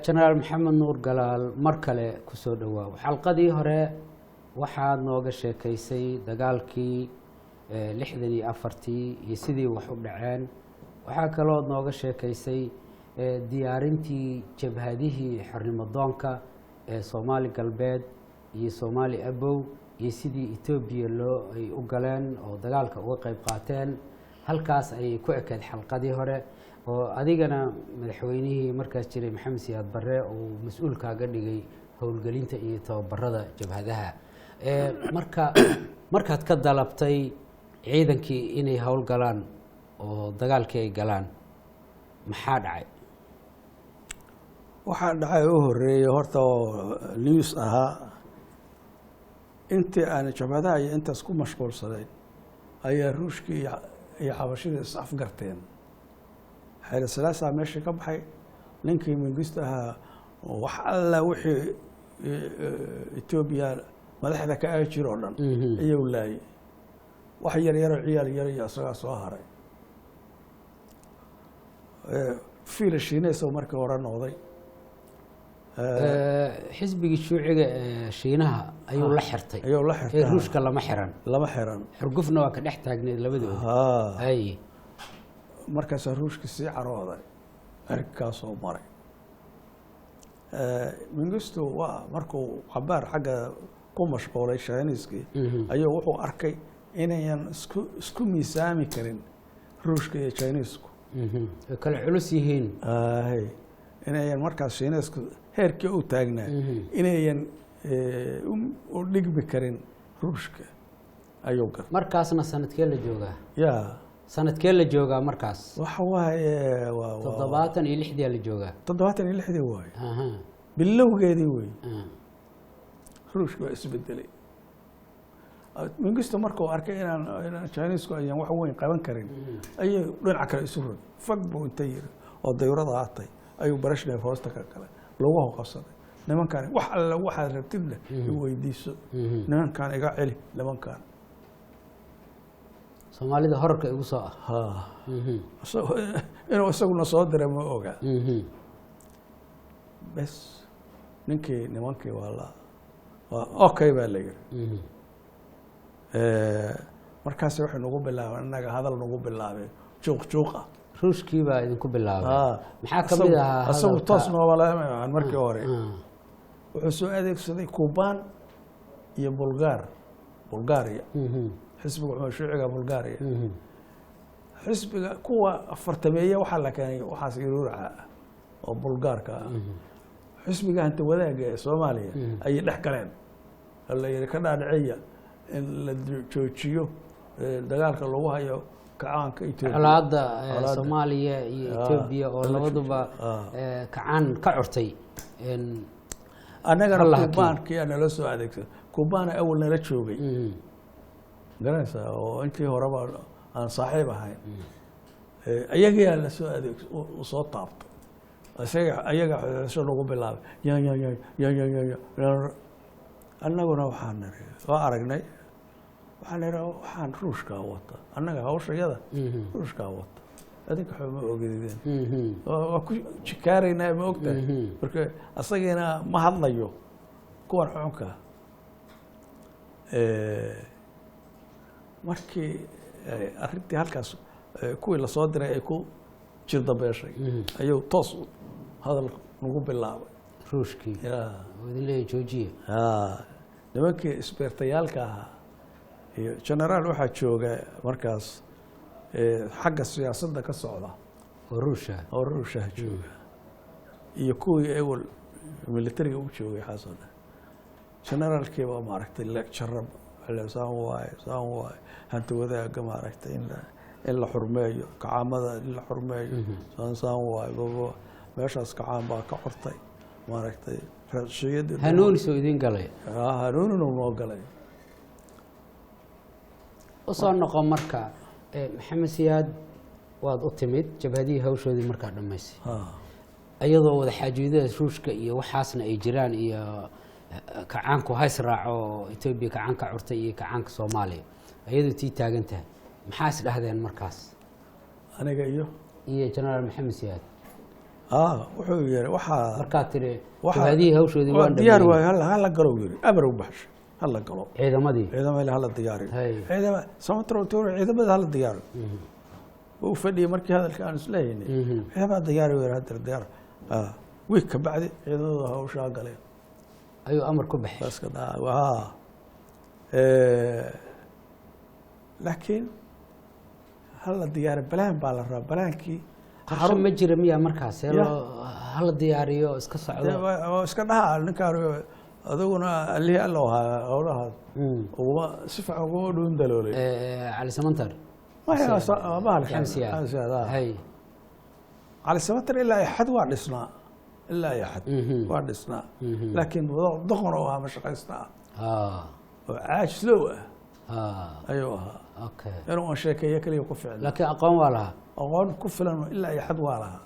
Jenaraal Maxamed Nuur Galaal, mar kale kusoo dhowaaw. Xalqadii hore waxaad nooga sheekaysay dagaalkii 64-tii iyo sidii wax u dhaceen. Waxaa kalood nooga sheekaysay diyaarintii jabhadihii xornimo doonka ee Soomaali Galbeed iyo Soomaali Abow iyo sidii Etoobiya loo ay u galeen oo dagaalka uga qayb qaateen. Halkaas ayay ku ekeyd xalqadii hore, oo adigana madaxweynihii markaas jiray, Maxamed Siyaad Barre, uu mas-uul kaaga dhigay howlgelinta iyo tababarada jabhadaha. Marka markaad ka dalabtay ciidankii inay howlgalaan oo dagaalkii ay galaan, maxaa dhacay? Waxaa dhacay u horeeyey horta oo news ahaa, intii aan jabhadaha iyo intaas ku mashquulsanayn ayaa Ruushkii iyo Xabashidii is afgarteen. Xayla Salaasaa meeshii ka baxay, ninkii Mingista ahaa, wax alla wixii Etoobiya madaxda ka ahi jir oo dhan ayuu laayay. Wax yar yaroo ciyaal yar iyo isagaa soo haray. Fiila Shiineys oo markii hore noqday. Xisbigii Shuuciga ee Shiinaha ayuu la xirtay. Ayuu la xirtay. Ee Ruushka lama xiran. Lama xiran. Xurgufna waa ka dhex taagneed labadooda. Hay. Markaasaa Ruushka sii carooday, cirkaasoo maray. Mingistu waa markuu cabaar xagga ku mashquulay Shiiniiskii, ayuu wuxuu arkay inayan isku miisaami karin Ruushka iyo Chineesku. Ay kala culus yihiin. Hay, inayan markaas Shiineesku heerkii u taagnaa inayan u dhigmi karin Ruushka ayuu gartay. Markaasna sanadkee la joogaa? Ya? Sanadkee la joogaa markaas? Waxa waaye 76-diyaa la joogaa. 76-dii waaye. Bilowgeedii wey. Ruushka waa isbedelay. Mingisto markuu arkay inaan Chineesku ayan wax weyn qaban karin, ayuu dhinaca kale isu rogay. Fag buu inta yiri oo dayurada haatay ayuu Brezhnev hoosta ka galay, lugahu qabsaday. "Nimankaan wax alla waxaad rabtid leh i weydiiso, nimankaan iga celi, nimankaan." Soomaalida horarka igu soo ah. Ha. Inuu isaguna soo diray ma oga. Bes, ninkii nimankii waa la waa okay baa la yiri. Markaas waxay nagu bilaabeen innaga hadal nagu bilaabeen juuq juuq ah. Ruushkii baa idinku bilaabay. Maxaa ka mid ahaa Isagu hadalka? Toos noolama markii hore. Wuxuu soo adeegsaday Kuban iyo Bulgaria, xisbiga wuxuu Shuuciga Bulgaria, xisbiga kuwa afartameeye waxaa la keenay waxaas iruuraca ah oo Bulgaarka ah. Xisbiga Hanta Wadaagga ee Soomaaliya ayay dhex galeen. La yihi ka dhaadhiciya in la joojiyo dagaalka lagu hayo kacaanka Etoobiya. Colaadda Colaadda. Soomaaliya iyo Etoobiya oo la labaduba joojiyo. kacaan ka curtay. Annagana Allah hakiim. Kubaankiyaa nala soo adeegsaday. Kubaana awal nala joogay, garanaysaa, oo intii horeba aan saaxiib ahayn. Ayagaa la soo adeeg u soo taabtay isaga, ayaga xusho lagu bilaabay ya ya ya ya ya ya ya. Annaguna waxaan niri, waa aragnay, waxaan niri waxaan Ruushkaa wata annaga hawshayada, Ruushkaa wata, adinka waxba ma ogideen. Waa ku jikaaraynaa, ma ogtahay? Marka asagiina ma hadlayo kuwan xunka. Markii arrintii halkaas kuwii lasoo diray ay ku jirdabeeshay, ayuu toos hadal nagu bilaabay. Ruushkii Ya. oo idin leeyahay joojiya. Nimankii isbeertayaalka ahaa iyo generaal waxaa jooga markaas xagga siyaasadda ka socda. Oo Ruusha. Oo Ruushaha jooga iyo kuwii ewel militariga u joogay xaasoo dhan. Generaalkii baa maaragtay lecture saan waaye, saan waaye, hanti wadaagga maaragtay in la xurmeeyo, kacaamada in la xurmeeyo, saan saan waaye babo, meeshaas kacaan baa ka cortay, maaragtay rashiyadii. Hanuunis oo idin galay. Hanuuninu noo galay. Usoo noqo marka, Maxamed Siyaad waad u timid, jabhadihii hawshoodii markaa dhammaysay, iyadoo wada xaajoodada Ruushka iyo waxaasna ay jiraan iyo kacaanku hays raaco oo Etoobiya kacaanka curtay iyo kacaanka Soomaaliya iyadoo tii taagan tahay, maxaa is dhahdeen markaas? Aniga iyo Iyo Jenaraal Maxamed Siyaad. Wuxuu yiri waxaa Markaad tiri jabhadihii hawshoodii waa waan diyaar dhameeyey. Waay, hala galo yiri, amar u baxshay, hala galo Ciidamadii. Ciidamada hala diyaariyo. Hay. Ciidama Samatar wuxuu yiri ciidamada hala diyaariyo. Wuu fadhiyey markii hadalka aan isleeyahnay. Ciidamada diyaari yiri, hadda diyaar. Wiig ka bacdi ciidamadu hawshaa galeen. Ayuu amar ku baxay. Bas ka daa waa laakiin hala diyaariyo, balaan baa la rabaa, balaankii. Qorshe ma jira miyaa markaas see Ya. loo hala diyaariyo iska socdo? Waa iska dhaha ninkaan, adiguna allihii alla ahaa howlaha uguma si fiican uguma dhuun daloolay. Cali Samantar. Maya, bahalkan, Maxamed Siyaad. Maxamed Siyaad, ah. Hay. Cali Samatar ilaa ay xad waa dhisnaa, ilaa ay xad waa dhisnaa, laakiin doqon oo ahaa, mashaqaysta ah oo caajislow ah ayuu ahaa. Inuu aan sheekeeyo keliya ku ficna. Laakiin aqoon waa lahaa. Aqoon ku filan ilaa ay xad waa lahaa.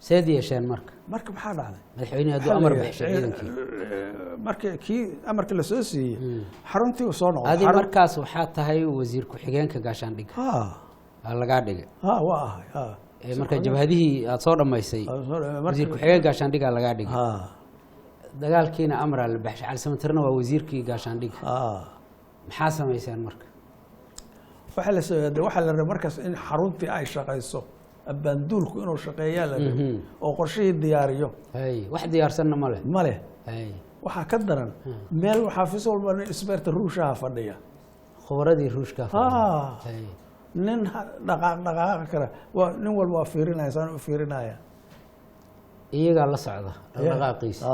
Seed yeesheen marka? Marka maxaa dhacday? Madaxweyne hadduu amar baxshay ciidankii. Marka kii amarka la soo siiyey xaruntii uu soo noqday. Adi markaas waxaa tahay wasiir ku-xigeenka gaashaandhigga. Aa lagaa dhigay. Ha, waa ahay, ha. Marka jabhadihii aad soo dhammaysay, wasiir ku-xigeen gaashaandhiggaa lagaa dhigay. Dagaalkiina amraa la baxshay, Cali Samatarna waa wasiirkii gaashaandhigga. Maxaa samayseen marka? Waxaa la soo waxaa la rabay markaas in xaruntii ay shaqayso, abaanduulku inuu shaqeeyaa la rabay oo qorshihii diyaariyo. Hay, wax diyaarsanna ma leh. Ma leh. Hay. Waxaa ka daran meel xaafis walba nin isbeerta ruushaha fadhiya. Khubaradii ruushka. Hay. Nin dhaqaaq dhaqaaqi kara waa nin walba waa fiirinaya, saan u fiirinaya. Iyagaa la socda dhaqdhaqaaqiisa.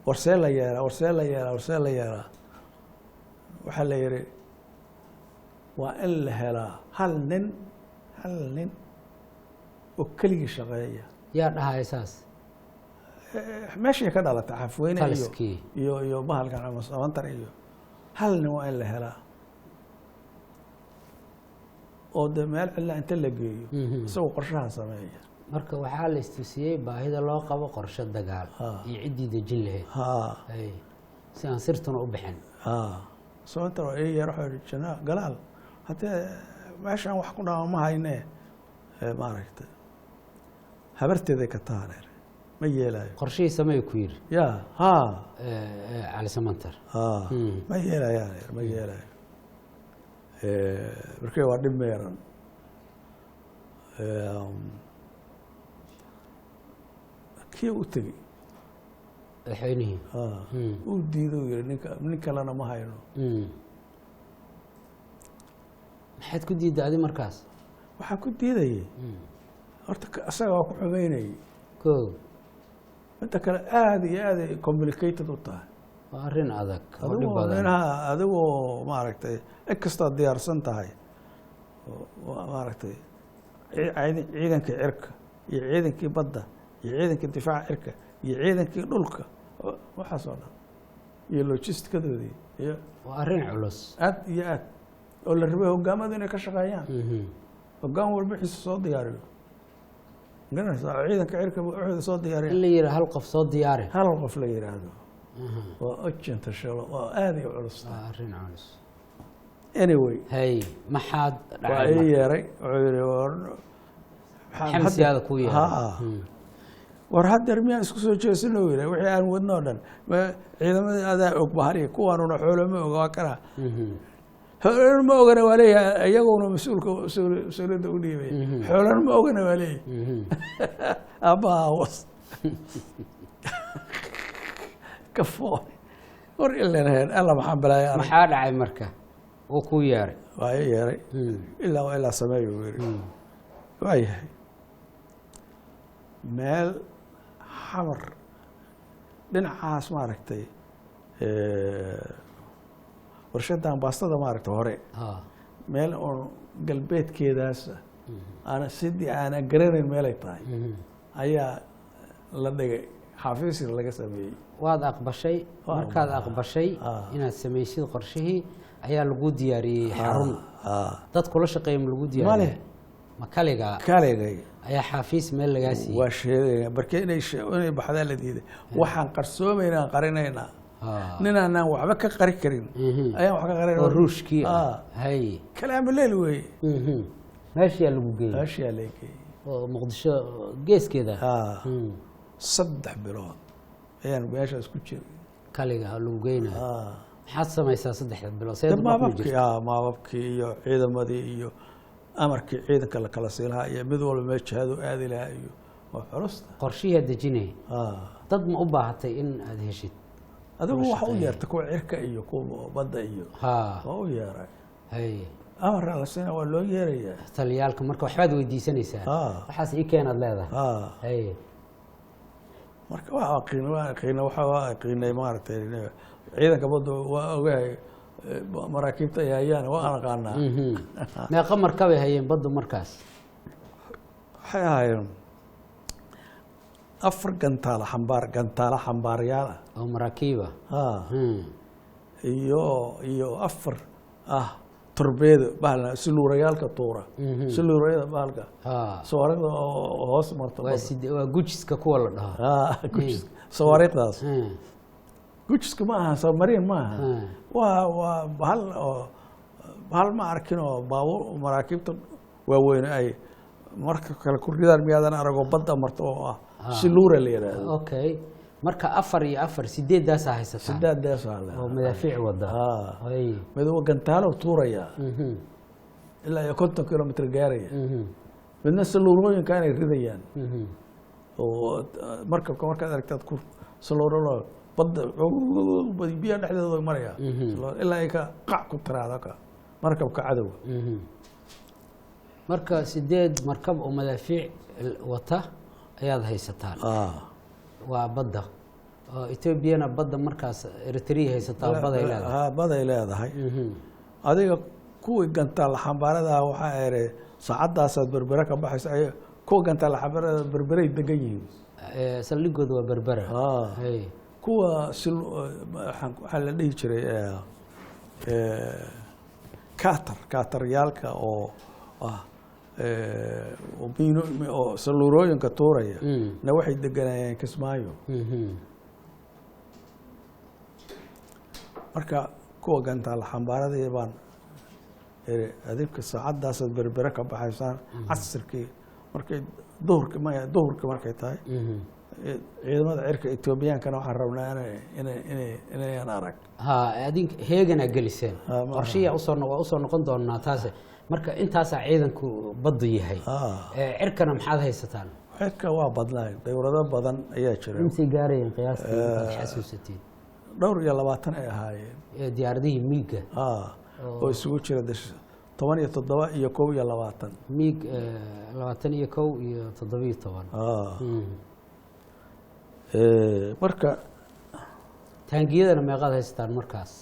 Warsee la yeelaa, warsee la yeelaa, warsee la yeelaa? Waxaa la yidhi waa in la helaa hal nin, hal nin oo keligii shaqeeya. Yaa dhahaya saas? Meeshay ka dhalatay xafweyne iyo Taliskii. iyo bahalkan ama Samantar iyo hal nin waa in la helaa oo dee meel cidla inta la geeyo isagoo qorshaha sameeya. Marka waxaa la istusiyey baahida loo qabo qorshe dagaal iyo ciddii dejin lahayd. Hay, si aan sirtuna u bixin. Samantar waa ii yar, wuxuu yidhi janaa galaal haddee meeshaan wax ku dhaama ma haynee. Maaragtay habarteeday ka taareer ma yeelayo. Qorshihii samey ku yidhi. Ya, ha. Cali Samantar. Ha. Ma yeelayaan, ma yeelayo. Markii waa dhib meeran. Kii u tegey madaxweynihii. Uu diido, uu yihi ninka nin kalena ma hayno. Maxaad ku diidday adi markaas? Waxaan ku diidayay horta isaga waa ku xumeynayay. Ko. Inta kale aada iyo aad ay complicated u tahay. Waa arrin adag oo dhib adigoo badan. Minaha adigoo maaragtay in kastood diyaarsan tahay oo maaragtay ciidankii cirka iyo ciidankii badda iyo ciidankii difaaca cirka iyo ciidankii dhulka waxaas oo dhan iyo logistikadoodii iyo Waa arrin culus. Aad iyo aad oo la rabay hogaamadu inay ka shaqeeyaan. Hogaan walba wixiisa soo diyaariyo, garanaysaa, ciidanka cirka wuxuuda soo diyaariyo. In la yidhi hal qof soo diyaari. Hal qof la yidhaahdo waa ojinta shalo, waa aad iyo culus. Waa arrin culus. Anyway. Hay, maxaad waa dhacay ii marka? yeeray, wuxuu yihi war Maxamed Siyaada kuu yeeray. Ha. War haddeer miyaan isku soo jeesano yidhi wixii aan wadno o dhan ciidamadii adaa og bahari kuwaanuna xoolo ma oga waa kana. Xoolana ma ogana waa leeyahay, iyaguna mas-uulka mas-uuliyadda u dhiibaya. Xoolana ma ogana waa leeyahay. Aabbaha was ka fool war ilan alla maxaan balaaya arag. Maxaa dhacay marka uu kuu yeeray? Waa ii yeeray. Ilaa waa ilaa sameeyo uu yidhi. Waa yahay meel Xamar dhinacaas maaragtay warshadan baastada maaragtay hore meel oon galbeedkeedaas aana sidii aana garanayn meelay tahay ayaa la dhigay, xafiis laga sameeyey. Waad aqbashay? Waa Markaad aqbalay. aqbashay inaad samaysid qorshihii ayaa lagu diyaariyey xarun? Dad kula shaqeeya ma lagu diyaariyey? Male. Ma kaligaa Kaligay. ayaa xafiis meel lagaa siiyey? Waa sheegaya barke inay baxdaa la diiday, waxaan qarsoomaynaa qarinaynaa ninaanaan waxba ka qari karin ayaan wax ka qarin. Oo ruushkii ah, hay. Kalaamu leel weeye. Meeshiyaa lagu geeyey? Meeshiyaa la geeyey. Oo Muqdisho geeskeeda. 3 bilood ayaan meeshaas ku jiray. Kaliga lagu geynayo? Maxaad samaysaa 3 bilood? See maababkii, maababkii iyo ciidamadii iyo amarkii ciidanka la kala siin lahaa iyo mid walba meel jihadu aadi lahaa iyo waa culusta. Qorshiyaa dejinaya. Dad ma u baahatay in aada heshid? Adigu waxa u yeerta kuwa cirka iyo kuwa badda iyo waa u yeeray. Amarna la siina, waa loo yeerayaa. Taliyaalka marka waxbaad weydiisanaysaa? Waxaas ii keenaad leedahay? Marka waa qiin, waa qiin, waxa waa qiinay maaragtay ciidanka badda waa ogahay maraakiibta ay hayaan, waa aqaanaa. Meeqa markabay hayeen baddu markaas? Waxay ahaayeen 4 gantaalo xambaar, gantaalo xambaaryaal ah. Oo maraakiiba. Iyo 4 ah torbeedo, bahalna siluurayaalka tuura, siluurayada bahalka sawaariikhda oo hoos marta. Waa gujiska kuwa la dhaho. Gujiska sawaariikhdaas. Gujiska ma aha submarine, ma aha. Waa bahal oo bahal ma arkin oo baabuur maraakiibta waaweyn ay marka kale ku ridaan, miyaadan aragoo badda marto oo ah siluura la yidhaahdo. Okay, marka 4 iyo 4 8daasaa haysataa. 8daasaa. Oo madaafiic wada. Mid waa gantaalo tuuraya ilaa iyo 50 kilomitr gaaraya, midna saluurooyinka inay ridayaan oo markabka markaad aragtaad ku saluuralo badda biyaha dhexdeeda maraya ilaa ay ka qac ku tiraado ka markabka cadowga. Marka 8 markab oo madaafiic wata ayaad haysataan. Waa badda Etoobiyana, badda markaas Eritrea haysataa, baday leedahay. Baday leedahay. Adiga kuwii gantaal xambaaradaha waxaa ere saacadaasaad Berbere ka baxaysa, kuwa gantaal xambaarada Berberay degan yihiin. Saldhigooda waa Berbera. Kuwa waxaa la dhihi jiray katar kataryaalka oo ah oo saluurooyinka tuuraya na waxay deganayeen Kismaayo. Marka kuwa gantaal xambaaradii baan iri adinka saacadaasaad Berbere ka baxaysaan casirkii markay duhurki, maya, duhurki markay tahay. Ciidamada cirka Etoobiyaankana waxaan rabnaa inay inay inayaan arag. Ha, adink heeganaa geliseen. Qorshiyaa usoo waa usoo noqon doonaa taase. Marka intaasaa ciidanku baddu yahay. Cirkana maxaad haysataan? Cirka waa badnaay, dawlado badan ayaa jira. Intay gaarayeen qiyaastii intaad xasuusatiin? Dhowr iyo 20 ay ahaayeen. Diyaaradihii miiga? Oo isugu jira 17 iyo 21. Miig 21 iyo 17. Marka taangiyadana meeqaad haysataan markaas?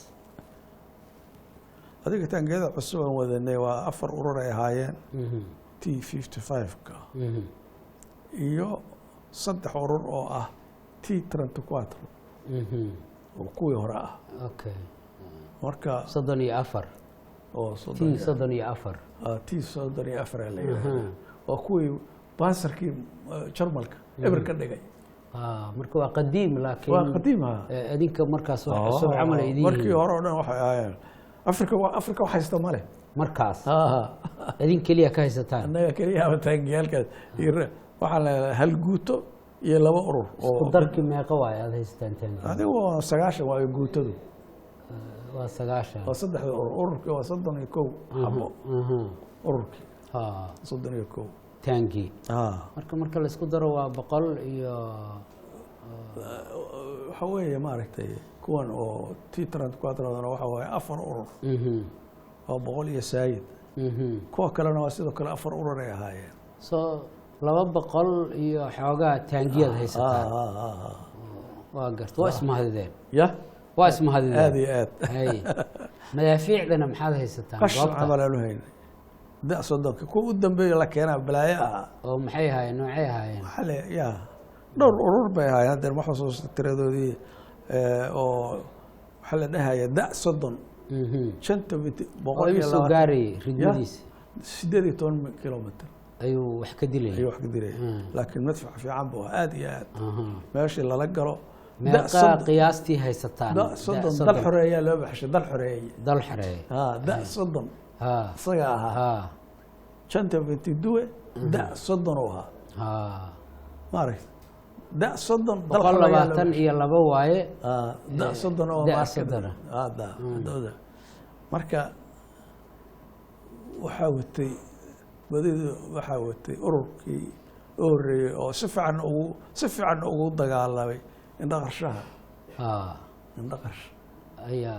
Adiga taangiyada cusub aan wadanay waa 4 urur ay ahaayeen, T 55-ka iyo 3 urur oo ah T 34 oo kuwii hore ah. Marka 34 oo T 34. T 34 la yidhahda waa kuwii bansarkii Jarmalka eber ka dhigay. Marka waa qadiim, laakiin waa qadiim ha. Adinka markaas wax cusub camal ay idin markii hore oo dhan waxay ahaayeen Afrika, waa Afrika wax haysta male. Markaas idin keliya ka haysataan? Annaga keliya ama taangiyaalkaas waxaa la hal guuto iyo 2 urur. Isku darkii meeqa waaye aada haysataan taangiya? Adigu waa 90 waayo guutadu. Waa 90. Waa 3da urur, ururkii waa 31 xabo ururkii, 31 taangi. Marka la isku daro waa 100 iyo waxa weeye maaragtay kuwan oo T 34 waxa waaye 4 urur, waa 100 iyo saayid. Kuwa kalena waa sidoo kale 4 urur ay ahaayeen. So 200 iyo xoogaa taangiyaad haysataan. Waa garta, waa ismahadideen. Ya, waa ismahadideen. Aad iyo aad. Madaafiicdana maxaad haysataan? Qashin camal aanu haynay da 30ka kuwa u dambeeya la keenaa balaayo ahaa. Oo maxay ahaayeen, noocay ahaayeen? Waxaa le ya dhowr urur bay ahaayeen, haddeer ma xusuusta tiradoodii, oo waxaa la dhahaya da 30 shanta 120 gaarayay ridmadiisa? 18 kilomitr ayuu wax ka dilaya. Ayuu wax ka dilaya, laakiin madfac fiican buu ahaa aad iyo aad meeshii lala galo. Meeqaa qiyaastii haysataan? Da 30 dal xoreeyaa loo baxshay, dal xoreeye. Dal xoreeye. Da 30 isaga ahaa. 122 da 30 oo ahaa. Maaragtay da 30 122 waaye. Da 30 oo da 30. Da marka waxaa watay badidu, waxaa watay ururkii u horreeyey oo si fiican ugu dagaalamay indhaqarshaha. Indhaqarsh ayaa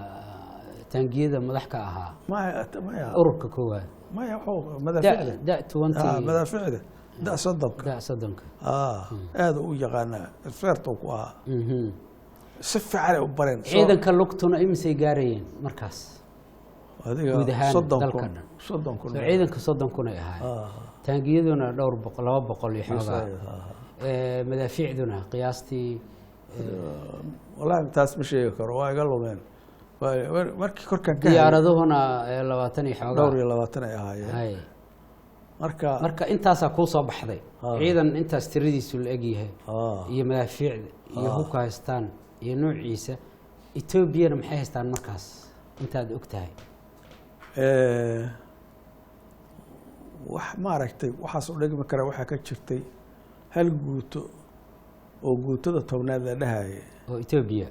taangiyada madax ka ahaa. Maya, ururka koowaad. Maya, wuxuu madaaficda da 20 madaaficda da 30-ka. Da 30-ka. Aada u yaqaanaa, feertuu ku ahaa, si fiicanay u bareen. Ciidanka lugtuna imisay gaarayeen markaas? Adiga guud ahaan 30 dalka kun dhan. 30,000. Soo ciidanka 30,000 ay ahaayeen, taangiyaduna dhowr boqol, 200 iyo xoogaa, madaafiicduna qiyaastii? Wallahi taas ma sheegi karo, waa iga lumeen. Markii korkan ka hayay, diyaaraduhuna 20 iyo xoogaa. Dhowr iyo labaatan ay ahaayeen. Hay. Marka marka intaasaa kuu soo baxday, ciidan intaas tiradiisu la egyahay iyo madaafiicda iyo hubka haystaan iyo noociisa. Etoobiyana maxay haystaan markaas intaad og tahay? Wax maaragtay waxaas u dhigmi kara waxaa ka jirtay hal guuto oo guutada 10aad la dhahayay oo Etoobiya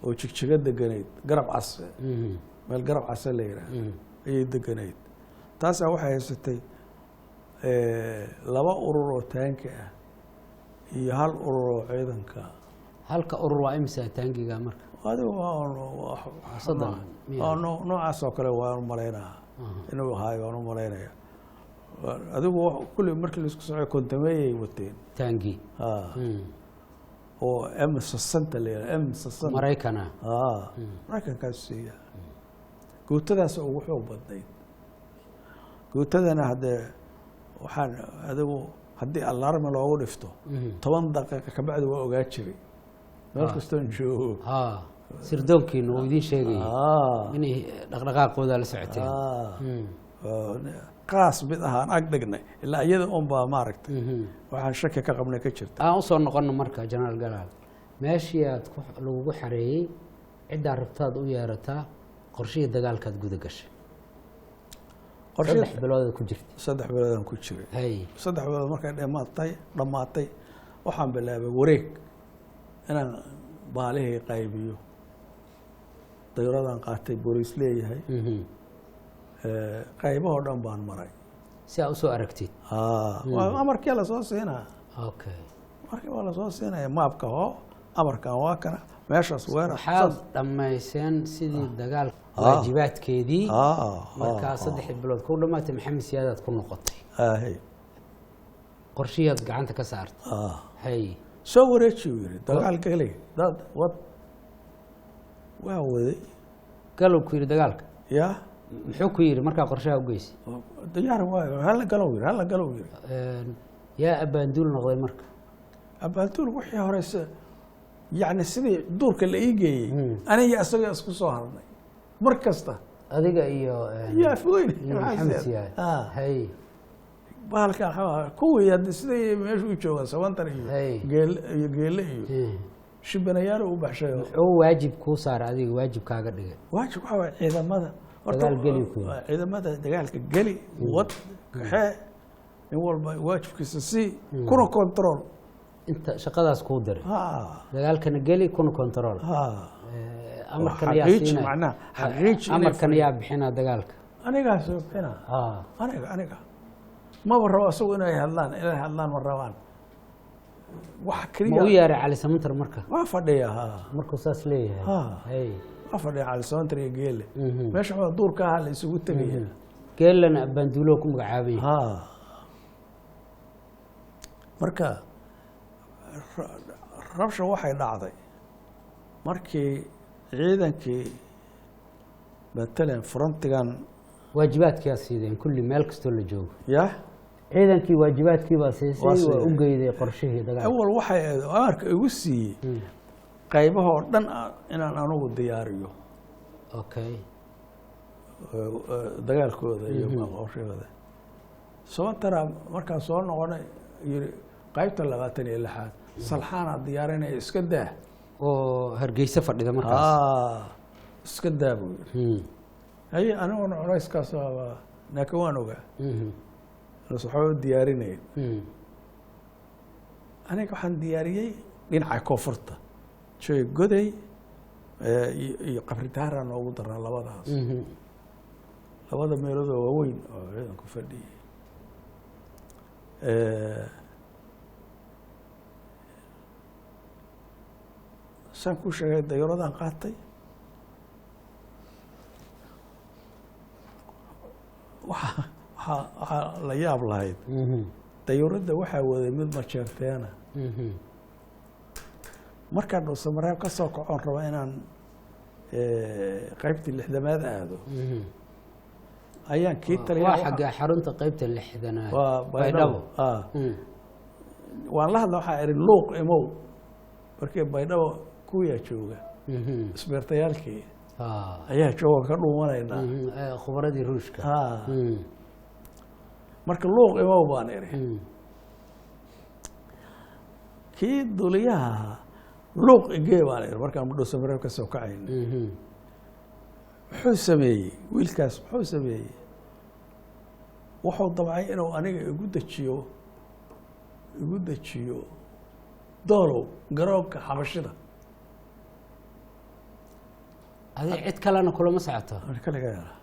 oo Jigjiga deganayd, Garab Case, meel Garab Case la yidhaah ayay deganayd. Taasaa waxay haysatay 2 urur oo taanki ah iyo hal urur oo ciidanka. Halka urur waa imisa taangiga marka? Adigu 30 miya? Noocaas oo kale waan u malaynaa inuu ahaayo, waan u malaynaya. Adigu kulli markii laisku socoy kontameeyay wateen. Taangi. Oo M 60 la yidhaha, M 60. Maraykana. Maraykankaas siiya guutadaas ugu xoog badnayd. Guutadana haddee waxaan adigu haddii alarmi loogu dhifto 10 daqiiqa kabacdi waa ogaa jiray meel kastoon joogo. Sirdoonkiina uu idiin sheegayay inay dhaqdhaqaaqooda la socoteen. Qaas mid ahaan ag dhignay ilaa iyada un baa maaragtay waxaan shaki ka qabnay ka jirta. Aan usoo noqono marka Jenaraal Galaal, meeshii aad lagugu xareeyey, ciddaa rabtaad u yeerataa, qorshihii dagaalkaad guda gashay. 3 biloodaad ku jirtay. 3 biloodaan ku jiray. Hay. 3 bilood markay dhammaatay waxaan bilaabay wareeg inaan baalihii qaybiyo. Dayuuradaan qaatay booliis leeyahay. Qaybahoo dhan baan maray. Si aad usoo aragtid. Waa amarkii lasoo siinaa. Markii waa lasoo siinaya maabka, hoo amarkan waa kana, meeshaas weerar. Waxaad dhammayseen sidii dagaal waajibaadkeedii. Markaa 3 bilood ku dhammaatay, Maxamed Siyaadaad ku noqotay. Qorshihiiad gacanta ka saartay. Hay. Soo wareeji uu yidhi, dagaal geli dad wad, waa waday. Galow ku yidhi dagaalka? Ya. Muxuu ku yidhi markaa qorshaha u geysay? Diyaar waayo, hala galow yidhi, hala galow yidhi. Yaa abaanduul noqday marka? Abaanduul wixii horeyse, yacni sidii duurka la ii geeyey, aniga isaga isku soo harnay mar kasta. Adiga iyo iyo Afweyne iyo Maxamed Siyaad. Hay. Bahalkan waxaa kuwii hadda siday meesha u joogaan sabantan iyo Hey. geel iyo geele iyo shibanayaal u baxshay. Muxuu waajib kuu saaray adiga, waajib kaaga dhigay? Waajib waxaa waaye ciidamada horta Dagaal geli ku yidhi. Ciidamada dagaalka geli, wad, kaxee, nin walba waajibkiisa sii, kuna control. Inta shaqadaas kuu diray, dagaalkana geli kuna control. Amarkan yaa xaqiiji siinaya? Macnaha xaqiiji inay Amarkan yaa bixina dagaalka? Anigaa soo bixina. Aniga maba rabo asagu inay hadlaan ma rabaan wax Ma keliya. u yeeray Cali Samantar marka? Waa fadhiya ha. Markuu saas leeyahay? Hay. Waa fadhiya Cali Samantar iyo Geele. Meesha waa duurka ahaa la isugu tegaya. Geelana abaanduulo ku magacaabay. Marka rabsha waxay dhacday markii ciidankii matalan frontigan. Waajibaadkiyaa siideen kulli meel kastoo la joogo? Ya. Ciidankii waajibaadkii baa siisay? Waa waa siiyey. U geyday qorshihii dagaalka. Awal waxay ahayd oo amarka igu siiyey qaybahoo dhan inaan anugu diyaariyo dagaalkooda iyo qorshahooda. Sabantana markaan soo noqonay yiri qaybta 26aad Salxaanaa diyaarinaya, iska daa. Oo Hargeysa fadhida markaas? Iska daa buu yiri. Haye, aniguna culayskaas waaba Laakiin waan ogaa inuusan waxba u diyaarinayn. Aniga waxaan diyaariyey dhinaca koonfurta, Joy Goday iyo Qabridaara noogu daraa, labadaas, labada meelood oo waaweyn oo ciidanku fadhiyey. Saan kuu sheegay, dayuuradaan qaatay. Waxaa la yaab lahayd, dayuuradda waxaa waday mid majeerteena. Markaan Dhuusamareeb ka soo kacoon raba inaan qaybtii 60aad aado, ayaan kii taliya Waa xagga xarunta qaybta 60aad? Waa Baydhabo. Waan la hadla, waxaa ihi Luuq imow, markii Baydhabo kuwiyaa jooga, isbeertayaalkii ayaa jooga, ka dhuumanaynaa. Khubaradii Ruushka. Marka Luuq imow baan iri. Kii duliyaha ahaa Luuq igee baan iri markaan Dhuusamareeb ka soo kacayna. Muxuu sameeyey wiilkaas? Muxuu sameeyey? Wuxuu damcay inuu aniga igu dejiyo Doolow, garoonka Xabashida. Adi cid kalena kulama socoto? Kaliga yara.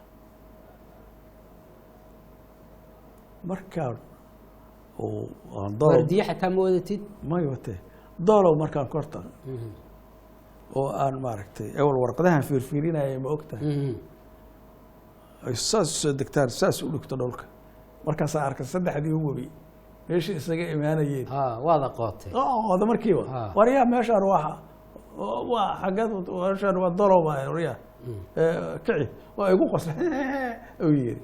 Markaan uu aan Doolow Waardiye xataa ma wadatid? May watee. Doolow markaan korta oo aan maaragtay ewel warqadahan fiirfiirinaya, ma ogtahay, ay saas usoo degtaan, saas u dhigto dhulka, markaasaa arkay saddexdii webi meeshii isaga imaanayeen. Waad aqootay. Oda markiiba. Waryaa, meeshaan waa xaggeed? Meeshaan waa Doolow baa. Waryaa, kici, waa igu qoslay, uu yiri.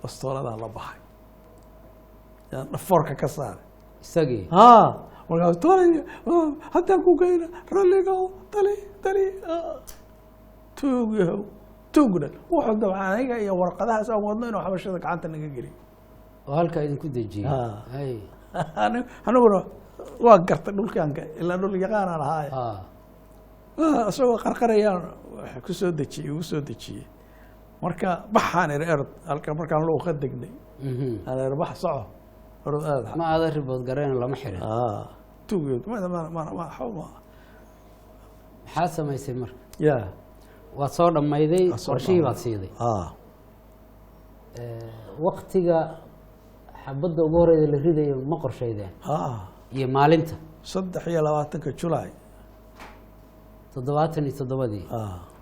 Bastooladaa la baxay, yaan dhafoorka ka saaray. Isagii? Ha, markaas tali haddaan ku geyna ralliga tali tali tuug yahow, tuugna. Wuxuu dabca aniga iyo warqadahaas aan wadno inuu Xabashada gacanta naga geliyo. Oo halkaa idinku dejiyey? Hay. Aniguna waa gartay dhulkaan, ilaa dhul yaqaanaan ahaaye. Isagoo qarqarayaan ku soo dejiyey, igu soo dejiyey. Marka baxaan iri, erod halka. Markaan Luuq ka degnay, aan iri bax, soco, orod aad. Ma aada ribood gareen, lama xirin? Tuug ma ma ma ma ma Maxaad samaysay marka? Ya. Waad soo dhammayday? Waa soo Qorshihii dhammayday. baad siiday. Waktiga xabadda ugu horeyda la ridayo ma qorshaydeen iyo maalinta? 23-ka Julaay. 77-dii?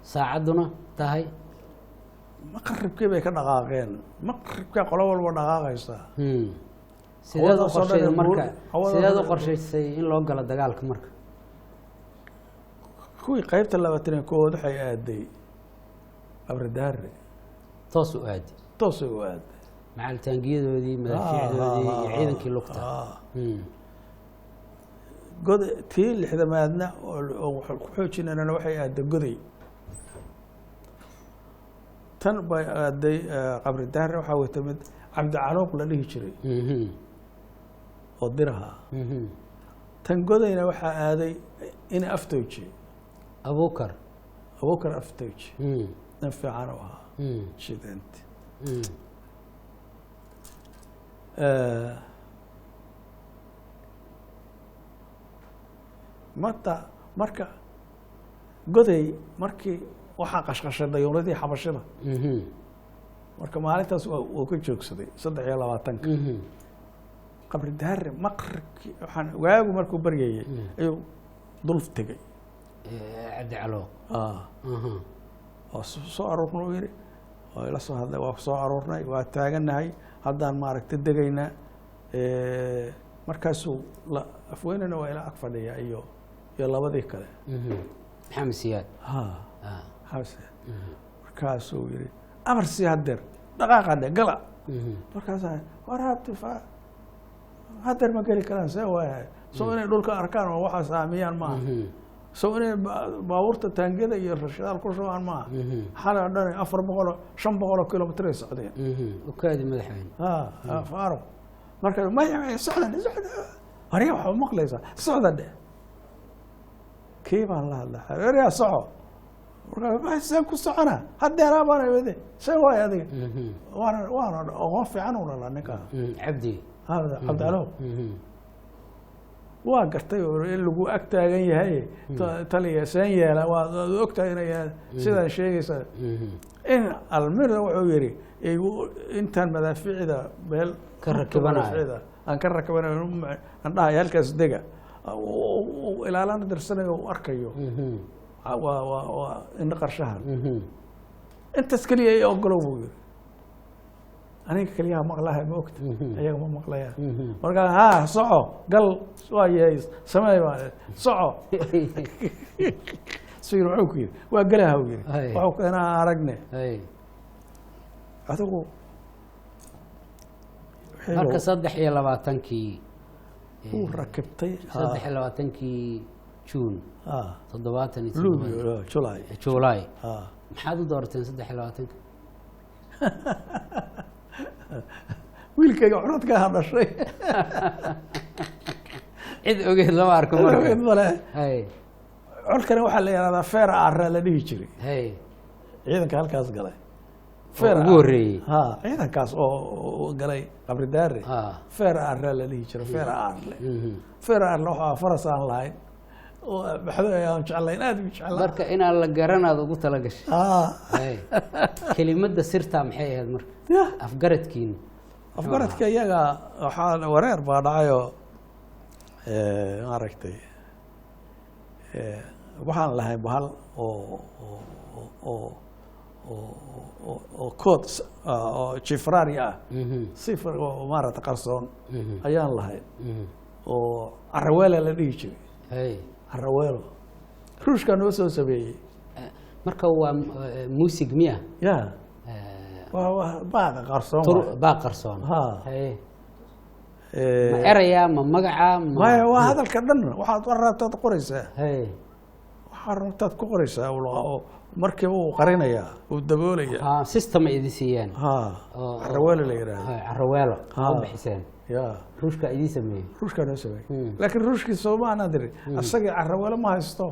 Saacadduna tahay? Maqribkii bay ka dhaqaaqeen, maqribkaa qolo walba dhaqaaqaysaa. Sideed u Hawada soo qorshaysay dhan marka? Hawada Sideed u soo dhan qorshaysay in loo galo dagaalka marka? Kuwii qaybta 21aad waxay aaday Qabridaare. Toos u aadi? Toosay u aaday. Macalitaangiyadoodii, madaafiicdoodii iyo ciidankii lugta. God tii 60aadna oo waxaan ku xoojinanana waxay aaday Goday. Tan bay aaday Qabridaare waxaa wata mid Cabdicaluuq la dhihi jiray oo diraha. Tan Godayna waxaa aaday ina Aftooje. Abuukar. Abuukar Aftooje, nin fiican u ahaa shident. Mata marka Goday markii waxaa qashqashay dayuuradii Xabashida. Marka maalintaas waa ka joogsaday 23-ka. Qabri Daare maqribkii waxaan waagu markuu baryayay ayuu dul tegey. Cabdicalooq. Waa soo aruurnay, uu yidhi. Waa ila soo hadlay, waa soo aruurnay, waa taaganahay, haddaan maaragtay degaynaa. Markaasuu la Afweynena waa ila ag fadhiya iyo labadii kale. Maxamed Siyaad. Ha. Xabse. Markaasuu yidhi amar sii hadeer, dhaqaaqa dhe, gala. Markaasaa war habti fa hadeer ma geli karaan, see waayahay? Soo inay dhulka arkaan oo waxaa saamiyaan maaha? Soo inay baabuurta taangada iyo rashidaal ku shubaan maaha? Xalay oo dhan 400, 500 kilomitr ay socdeen. U kaadi, madaxweyne. Ha, faaruq. Marka maya maya, socda dhe, socda, warya waxaa maqlaysaa, socda dhe. Kii baan la hadlay, waryaa soco. Markaa seen ku socona haddeeraa baan wade seen waay adiga. Waana aqoon fiican u dhalaa ninka. Cabdi. Cabdicalow waa gartay oo in lagu ag taagan yahay taliya seen yeela, waad ogtahay inay sidaan sheegaysa. In almira wuxuu yidhi intaan madaaficda meel ka rakibanayo, aan ka rakibanayo, aan dhahayo halkaas dega, ilaalana dirsanayo u arkayo, waa indho qarshahan. Intaas keliya i ogolow buu yiri. Aniga keliyaha maqlaha ma ogta, ayaga ma maqlayaan. Markaa ha soco gal, waa yahay samee baa soco suu wuxuu ku yiri waa galaha uu yiri, wuxuu keenaa aragne adigu. Marka 23-kii uu rakibtay. 23-kii Juun 77 Luulyo, July. July. Maxaad u doorateen 23-ka? Wiilkayga cunadkaa dhashay. Cid ogeed lama arko marka. Ogeed male. Colkana waxaa la yihahdaa feer aara la dhihi jiray. Ciidanka halkaas galay feer ugu horreeyey. Ha, ciidankaas oo galay Qabri Daare feer aara la dhihi jiray, feer aarle. Feer aarle waxaa faras aan lahayn oo baxdo aan jeclayn, aad u jeclaa. Marka inaan la garanaad ugu tala gashay. Kelimadda sirtaa maxay ahayd marka? Afgaradkiina. Afgaradka iyaga waxaa wareer baa dhacayoo maaragtay waxaan lahayn bahal oo oo oo kood oo jifraari ah, sifar oo maaragta qarsoon ayaan lahayn oo caraweela la dhihi jiray. Caraweelo Ruushkaa noo soo sameeyey. Marka waa muusig miya? Ya, waa baaqa qarsoon. Baaq qarsoon. Ma eraya ma magaca? Maya, waa hadalka dhan. Waxaad rabtaad qoraysaa, waxaad rabtaad ku qoraysaa, oo markiiba uu qarinayaa, uu daboolayaa. System ay idin siiyeen. Caraweelo la yidhaahdo. Caraweelo u bixiseen. Ya. Ruushka idiin sameeyey. Ruushkaa noo sameeyey, laakiin ruushkii sooma anaan dirin, asagii caraweelo ma haysto,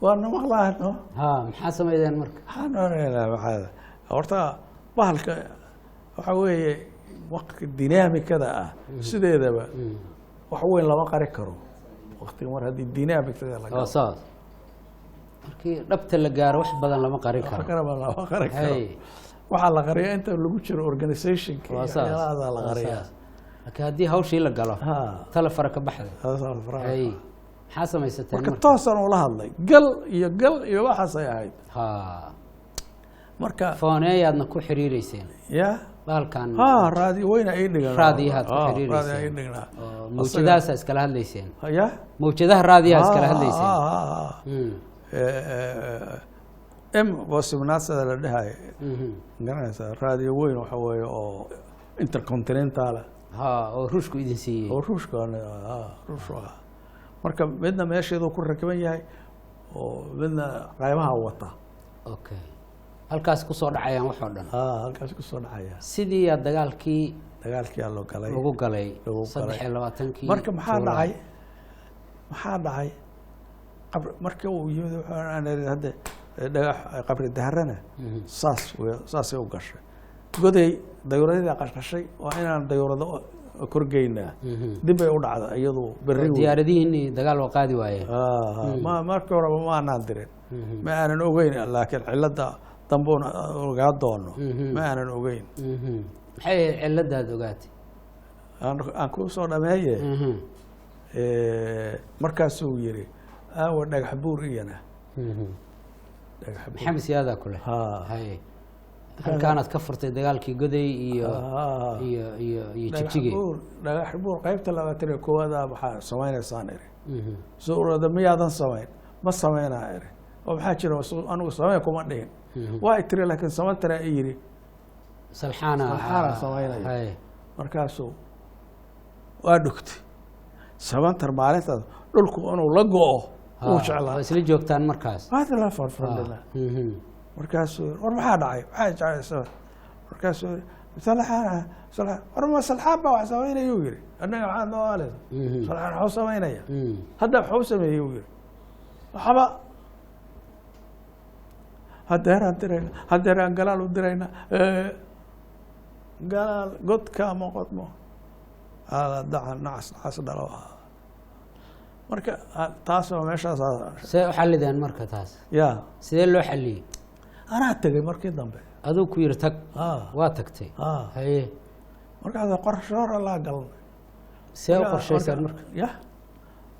waana maqlaano. Maxaa sameydeen marka? Maxaa horta bahalka waxa weeye waqti dinaamikada ah sideedaba wax weyn lama qari karo waqtiga, mar haddii dinaamikada la galo saas markii dhabta la gaaro wax badan lama qarin karo. Lama qarin karo. Waxaa la qariyaa inta lagu jiro organizationka iyo waxyaalahaasa la qariyaa, laakiin haddii hawshii la galo tala fara ka baxday. Maxaa samaysateen marka? Toosaan ula hadlay, gal iyo gal iyo waxaasay ahayd. Marka fooneeyaadna ku xiriireyseen? Ya. Bahalkan. Ha, raadiyo weyna ii dhigan. Raadiyahaad ku xiriireyseen. Ii dhignaa. Mawjadahaasa iskala hadlayseen? Ya. Mawjadaha raadiyaha iskala hadlayseen? M bosimnaasada la dhahayo garanaysaa, raadiyo weyn waxa weeye oo intercontinental. Ha, oo Ruushku idin siiyey. Oo Ruushka, Ruushku ah. Marka midna meesheedu ku rakiban yahay oo midna qaybaha wata. Okay, halkaas kusoo dhacayaan wax oo dhan. Halkaas kusoo dhacaya. Sidii yaa dagaalkii dagaalkii loo galay. Lagu galay 23-kii. Marka maxaa dhacay? Maxaa dhacay? Markii uu yimid wuxuu aan hadda dhagax Qabri Daharana saas saasay u gashay Goday, dayuuradii qashqashay, waa inaan dayuurado korgeynaa, dib bay u dhacda iyadu berri. Diyaaradihiinii dagaal waa qaadi waayeen. Ma markii horeba ma aanaan dirin, ma aanan ogeyn, laakiin cilada dambuun ogaa doono ma aanan ogeyn. Maxay ahayd ciladaad ogaatay? Aan kuu soo dhameeye. Markaasuu yiri aawa Dhagax Buur iyana Dhagax Buur. Maxamed Siyaadaa kule halkaanaad ka furtay dagaalkii Goday iyo iyo iyo iyo Jigjige. Dhagax Buur qaybta 21aad maxaa samaynaysaan iri. Suurada miyaadan samayn? Ma samaynaa iri. Oo maxaa jira? Anigu samee kuma dhihin, waa i tiri, laakiin samantara i yiri. Salxaana. Salxaana samaynaya. Markaasuu waa dhugtay Samantar maalintaas dhulku inuu la go'o wuu jeclaa. Waa isla joogtaan markaas? Waad la farfadhina. Markaasuu war maxaa dhacay, maxaa jeclaysa? Markaasuu salxaan, salxaan, war ma salxaan baa wax samaynayuu yiri, annaga maxaad noo aaleysa? Salxaan waxuu samaynaya hadda, waxuu sameeyey uu yiri waxba. Hadeeraan dirayna, hadeeraan Galaal u dirayna. Galaal godka ama qodmo dacan nacas nacas dhalo ahaa. Marka taas waa meeshaas. See u xallideen marka taas? Ya. Sidee loo xalliyey? Anaa tegey markii dambe. Aduu ku yiri tag? Waa tagtay? Haye. Markaas qorshe hore laa galnay. See u qorshaysaan marka? Ya,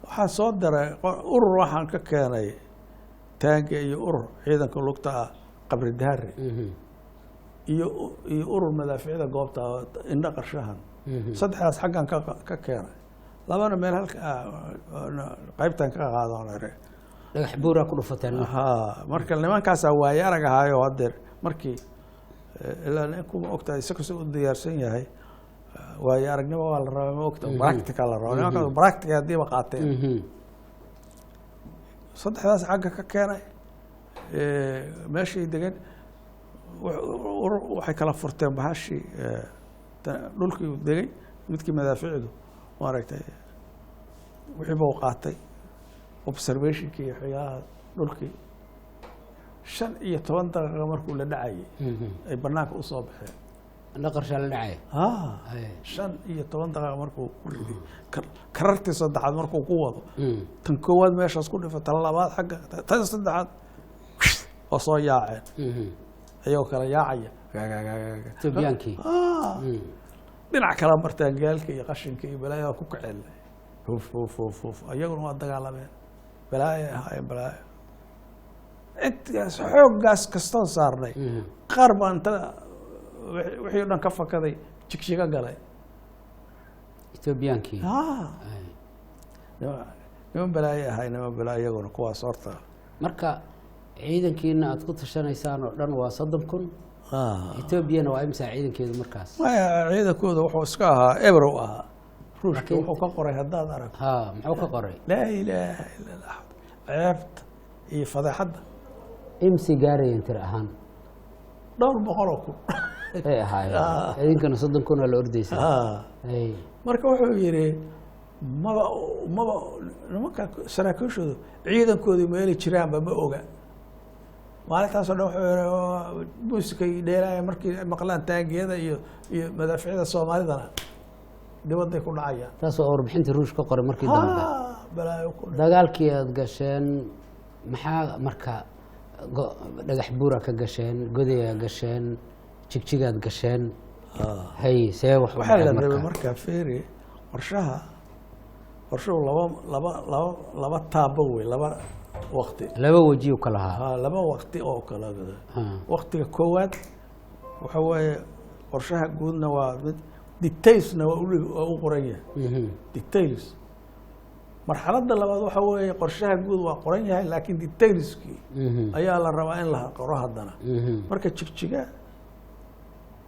waxaan soo diray urur, waxaan ka keenay taanka iyo urur ciidanka lugta ah Qabri Daare, iyo urur madaaficda goobta indho qarshahan. Saddexdaas xaggan ka keenay, labana meel halka qaybtan ka qaadon. Dhagax buuraa ku dhufateen marka? Ha, marka nimankaasaa waaye arag ahaayo hadeer markii ilaa ninku ma ogtahay si kasta u diyaarsan yahay, waayo aragnimo waa la rabaa, ma ogta, practical la rabaa. Nimankaas practical haddiiba qaateen. Saddexdaas xagga ka keenay, meeshay degan waxay kala furteen bahashii dhulkii uu degay midkii madaaficdu maaragtay wixii buu qaatay, observationkii iyo waxyaalaha dhulkii. 15 daqiiqa markuu la dhacayay ay banaanka usoo baxeen. Indho qarshaa la dhacaya? 15 daqiiqa markuu ku riday, karartii saddexaad markuu ku wado, tan koowaad meeshaas ku dhifa, tan labaad xagga, tan saddexaad oo soo yaaceen, ayagoo kala yaacaya. Etoobiyaankii? Dhinac kala martaan gaalka iyo qashinka iyo balaayada ku kaceen, huf huf huf huf, ayaguna waa dagaalameen, balaaya ahaayeen, balaayo. Intaas xooggaas kastoon saarnay, qaar baa inta wixii o dhan ka fakaday Jigjiga galay. Etoobiyaankii? Niman balaayo ahay, niman balaayo iyaguna kuwaas horta. Marka ciidankiina aad ku tashanaysaan oo dhan waa 30,000, Etoobiyana waa imsaa ciidankeedu markaas? Maya, ciidankooda wuxuu iska ahaa ebrow ahaa. Ruushka wuxuu ka qoray haddaad aragto. Ha, muxuu ka qoray? Laa ilaaha illa allah, ceebta iyo fadeexadda. Imsi gaarayeen tir ahaan? Dhowr boqol oo kun ay ahaayeen, idinkana 30,000 oo la ordeysa. Marka wuxuu yidhi maba nimanka saraakiishoodu ciidankoodu meeli jiraanba ma oga. Maalintaasoo dhan wuxuu yihi muusikay dheelaaya, markii maqlaan taangiyada iyo madaaficda Soomaalidana dibadday ku dhacayaan. Taas waa warbixintii Ruush ka qoray markii dambe. Balaayo ku Dagaalkii aad gasheen maxaa marka Dhagax Buura ka gasheen, Godayaa gasheen, Jigjigaad gasheen, hay see wax u Waxaa la dhaceen? rabay Marka marka feeri qorshaha, qorshuhu laba taabo wey, laba waqti. Laba wejiyu ka lahaa. Ha, laba waqti oo kala. Waqtiga koowaad waxa weeye qorshaha guudna waa mid detailsna waa u qoran yahay, details. Marxaladda labaad waxa weeye qorshaha guud waa qoran yahay, laakiin detailskii ayaa la rabaa in la qoro haddana. Marka Jigjiga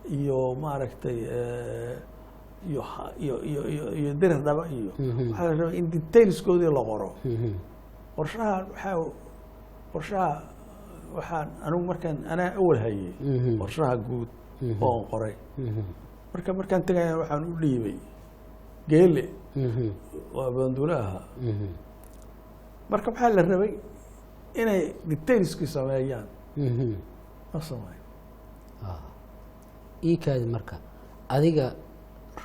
iyo maaragtay iyo Dirir Dhaba iyo waxaa la rabaa in detailskoodii la qoro. Qorshaha waxaa qorshaha waxaan anigu markaan anaa awal hayay qorshaha guud oo aan qoray. Marka markaan tegaya waxaan u dhiibay Geele, waa banduule ahaa. Marka waxaa la rabay inay detailskii sameeyaan, ma sameyn. Ii kaadi, marka adiga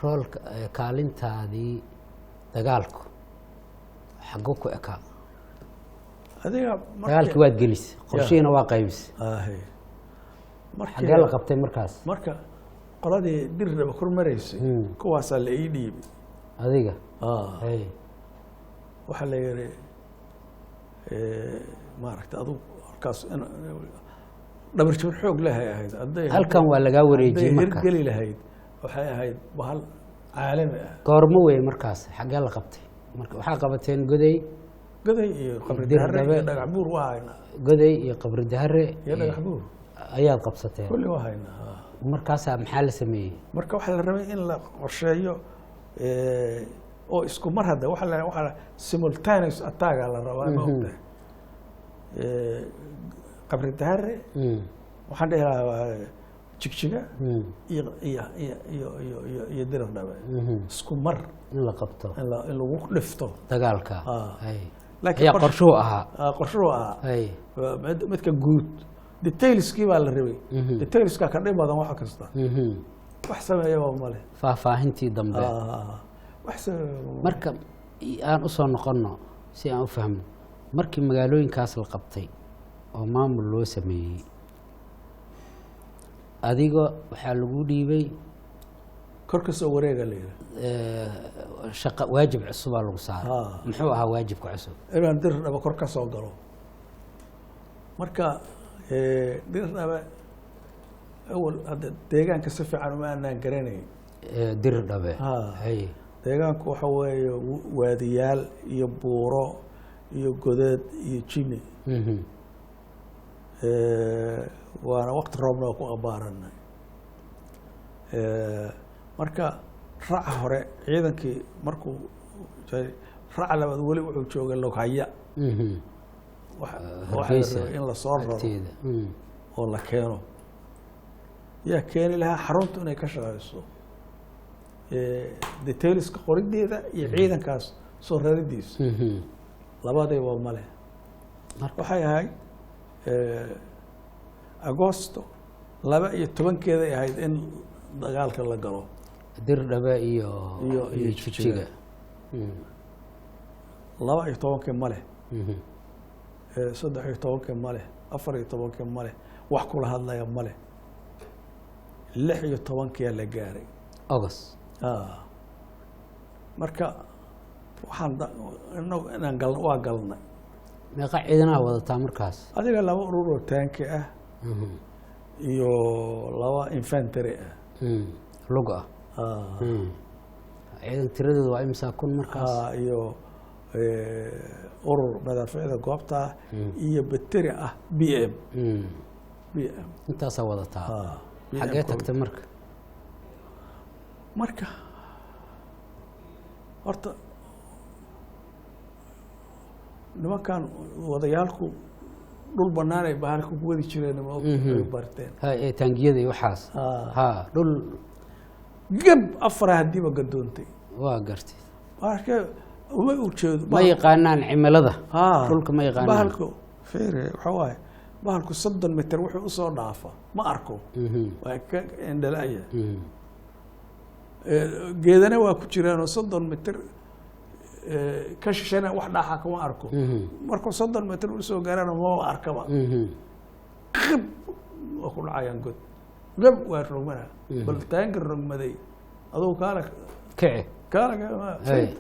roolka kaalintaadii dagaalku xaggo ku ekaa? Adiga Dagaalkii waad gelisay, qorshihiina waa qaybisay. Ahe. Xaggee la qabtay markaas? Marka qoladii Dirraba kor maraysay, kuwaasaa la ii dhiibay. Adiga? Hay. Waxaa la yihi maaragta adugu halkaas dhabar jabin xoog lehay ahayd hadday Halkan waa lagaa wareejiyey hadday marka. Hirgeli lahayd waxay ahayd bahal caalami ah. Goormo wey markaas? Xaggee la qabtay marka? Waxaa qabateen Goday? Goday iyo Qabri Dir Dahare Dhabe. iyo Dhagax Buur waa haynaa. Goday iyo Qabri Dahare Iyo Dhagax Buur ayaad qabsateen? Kulli waa haynaa, ha. Markaasaa maxaa la sameeyey? Marka waxaa la rabay in la qorsheeyo oo isku mar hadda waxaa simultaneous attack la rabaa, ma ogtahay? Qabri Dahare, waxaan dhihi lahaa Jigjiga iyo Dirir Dhabe isku mar in la qabto, in lagu dhifto dagaalka. Ah. Hay. Laakiin Ayaa qorshuhu ahaa. Qorshuhu ahaa. Hay. Midka guud Detailskii baa la rabay. Detailska ka dhib badan waxa kasta. Wax sameeyaba male. Faahfaahintii dambe. Wax sameeyaba male. Marka aan usoo noqonno si aan u fahmno, markii magaalooyinkaas la qabtay oo maamul loo sameeyey, adiga waxaa lagu dhiibay kor ka soo wareega la yidhi. Shaqa waajib cusubaa lagu saaray. Muxuu ahaa waajibka cusub? Inaan Dir Dhaba kor ka soo galo. Marka Dir Dhaba awal hadda deegaanka si fiican uma aanaan garanayn. Dir Dhabe. Hay. Deegaanku waxa weeye waadiyaal iyo buuro iyo godeed iyo jini. Waana waqti roobna waa ku abaaranay. Marka raca hore ciidankii markuu raca labaad weli wuxuu joogay Loghaya. Waxa la Hargeysa rabay in lasoo raro agteeda. Oo la keeno. Yaa keeni lahaa? Xaruntu inay ka shaqeyso detailska qorideeda iyo ciidankaas soo raridiisa. Labadayba male. Waxay ahayd Agosto 12-keeday ahayd in dagaalka la galo. Dir Dhabe iyo iyo iyo Jigjiga. Jigjiga. 12-kii male. 13-kii male, 14-kii male, wax kula hadlaya male. 16-kiyaa la gaaray. August. Marka waxaan inagu inaan gal waa galnay. Meeqa ciidanaha wadataa markaas? Adiga laba urur oo taanki ah iyo laba infantry ah. Lug ah. Ciidan tiradooda waa imisa kun markaas? Iyo urur madaaficda goobta ah iyo bateri ah BM. BM. Intaasaa wadataa? BM. Xaggee tagtay marka? Marka horta nimankan wadayaalku dhul banaan ay bahalka ku wadi jireen ma og ay barteen. Ha, ee taangiyada iyo waxaas. Ha, dhul. Gab afara haddiiba gadoontay. Waa gartay. Marka uma ujeedo. Ma yaqaanaan cimilada dhulka, ma yaqaanaan. Bahalku fiiri, waxa waaye bahalku 30 mitir wuxuu usoo dhaafa ma arko. Waa ka indhalaya. Geedana waa ku jiraan oo 30 mitir ka shishana wax dhaaxa kama arko. Markuu 30 mitir usoo gaarana maba arkaba. Qib waa ku dhacayaan god, gab waa rogmana. Bal taanka rogmaday adugu kaala kici. Kaala. Hey.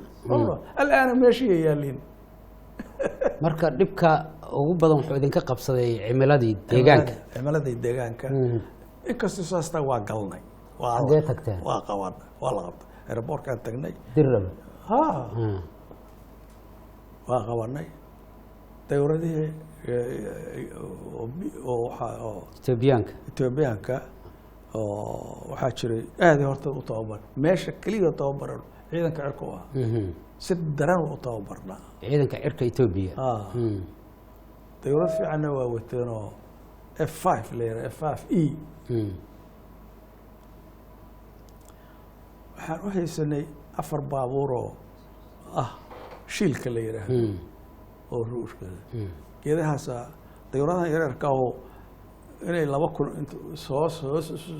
Alaana meeshii yaaliin. Marka dhibka ugu badan wuxuu idinka qabsaday cimiladii deegaanka. Cimiladii deegaanka. Inkastoo saastaa waa galnay. Waa Xaggee tagteen? Waa qabanay, waa la qabtay, airportkaan tagnay. Dirraba. Ha. Waa qabanay dayuuradihii oo waxaa oo Etoobiyaanka. Etoobiyaanka oo waxaa jiray aad horta u tababar. Meesha keliya tababaran ciidanka cirka u ah. Si daran u tababarnaa. Ciidanka cirka Etoobiya. Dayuurad fiicanna waa wateen oo F5 la yidhaha, F5E. Waxaan u haysanay afar baabuur oo ah shiilka la yidhaahdo oo ruushka. Geedahaasa dayuuradaha yaryarka oo inay 2000 int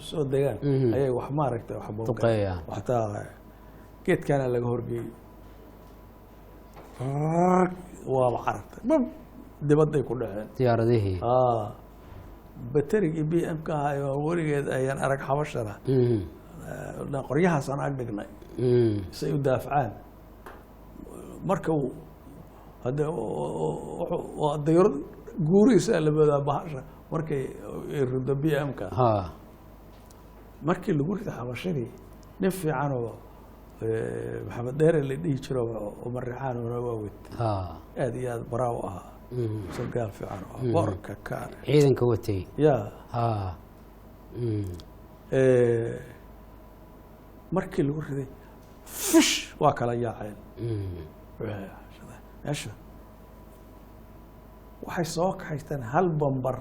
soo degaan ayay wax maaragtay wax duqeeyaan. Waxtaa geedkaana laga horgeeyey, waaba carartay, bab dibadday ku dhaceen. Diyaaradihii. Baterigii BM ka ahaa oo weligeed ayaan arag xabashana. Qoryahaasaan ag dhignay si ay u daafacaan. Marka uu hadde waa dayurad guurihiisa la moodaa bahasha markay ay rido BM-ka. Markii lagu rido xabashadii, nin fiican oo Maxamed Dheere la dhihi jiro oo Marixaan una waa wet aad iyo aad baraaw ahaa. Sargaal fiican oo boorka kaale. Ciidanka watay. Ya. Markii lagu riday fush waa kala yaaceen. Meesha waxay soo kaxaysteen hal bambar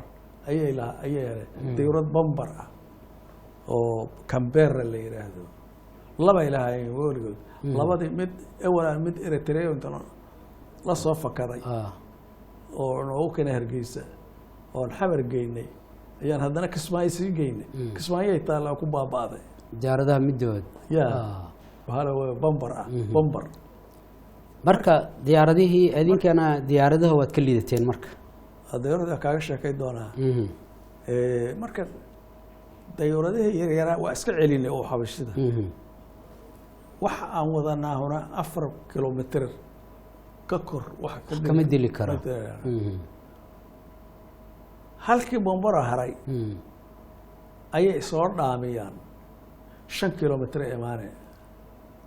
ayay laha ayay heleen, dayurad bambar ah oo Cambera la yidhaahdo. Labay lahaayeen weligood. Labadii mid ewalan mid Eritrea inta la soo fakaday oo noogu keenay Hargeysa oon Xamar geynay. Ayaan haddana Kismaayo sii geynay. Kismaayay taallaa ku baaba'day. Diyaaradaha middood. Ya, waxaa la bambar ah, bambar. Marka diyaaradihii idinkana diyaaradaha waad ka liidateen marka. Dayuurada kaaga sheekay doonaa. Marka dayuuradihii yaryaraa waa iska celinay oo xabashida. Waxa aan wadanaa hona 4 kilomitr ka kor wax kama dili karo. Halkii bombara haray ayay soo dhaamiyaan 5 kilomitr imaanaya.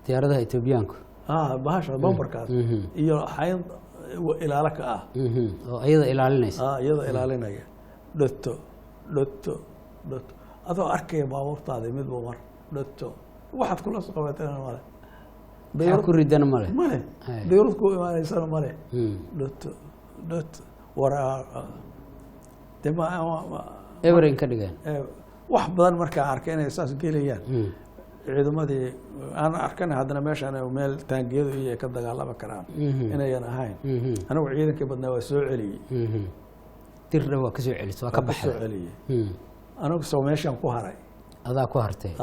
Diyaaradaha Etoobiyaanku. Bahasha bombarkaas iyo xayn ilaalo ka ah. Oo iyada ilaalinaysa. Iyada ilaalinaya. Dhoto dhoto dhoto, adoo arkaya baabuurtaada midba mar dhoto, waxaad kula soo qabatana male. Waxaa ku ridana male. Male. Dayuurad ku imaanaysana male. Dhoto dhoto war de ma everin ka dhigeen. Wax badan markaan arkay inay saas gelayaan ciidamadii aan arkana, haddana meeshaan meel taangiyadu iyo ka dagaalami karaan inayan ahayn. Anigu ciidankii badnaa waa soo celiyey. Dirna waa kasoo celisay, waa ka kasoo baxday. Celiyey. Anigu soo meeshaan ku haray. Adaa ku hartay.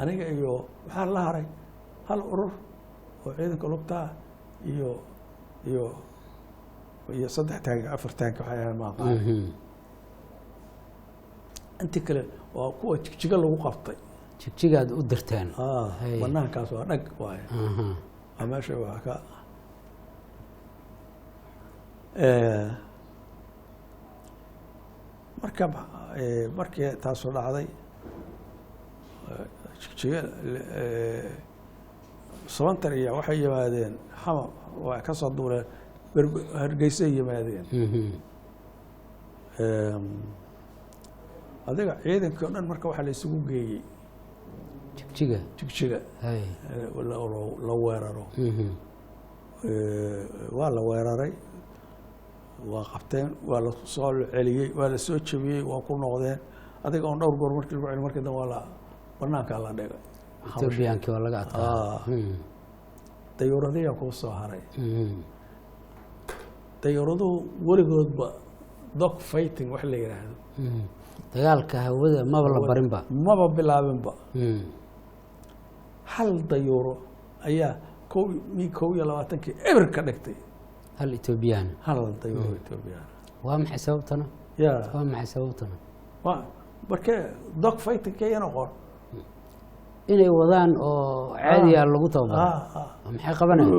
Aniga iyo waxaa la haray hal urur oo ciidanka lugtaa iyo iyo iyo 3 taank, 4 taank waxay ahayn ma aqaan. Intii kale waa kuwa Jigjiga lagu qabtay. Jigjigaad u dirteen. Banaankaas waa dhag waaye. Waa meesha waa ka marka markii taasoo dhacday, Jigjiga sabantar iyo waxay yimaadeen Xama, waa ka soo duuleen, Hargeysay yimaadeen. Adiga ciidankii o dhan marka waxaa la isugu geeyey Jigjiga. Jigjiga la weeraro. Waa la weeraray, waa qabteen, waa la soo celiyey, waa la soo jebiyey, waa ku noqdeen. Adiga oon dhowr goor markii lagu celiy, markii dambe waa la banaankaa la dhigay. Etoobiyaankii waa laga adkaa. Dayuuradiyaa kuu soo haray. Dayuuraduhu weligoodba dog fighting wax la yidhaahdo. Dagaalka hawada maba la barinba. Maba bilaabinba. Hal dayuuro ayaa 21-kii eber ka dhigtay. Hal Etoobiyaan. Hal dayuuro Etoobiyaan. Waa maxay sababtana? Ya. Waa maxay sababtana? Waa markee dog fighting kayana qor inay wadaan oo caadiya lagu tababaro. Maxay qabanayaan?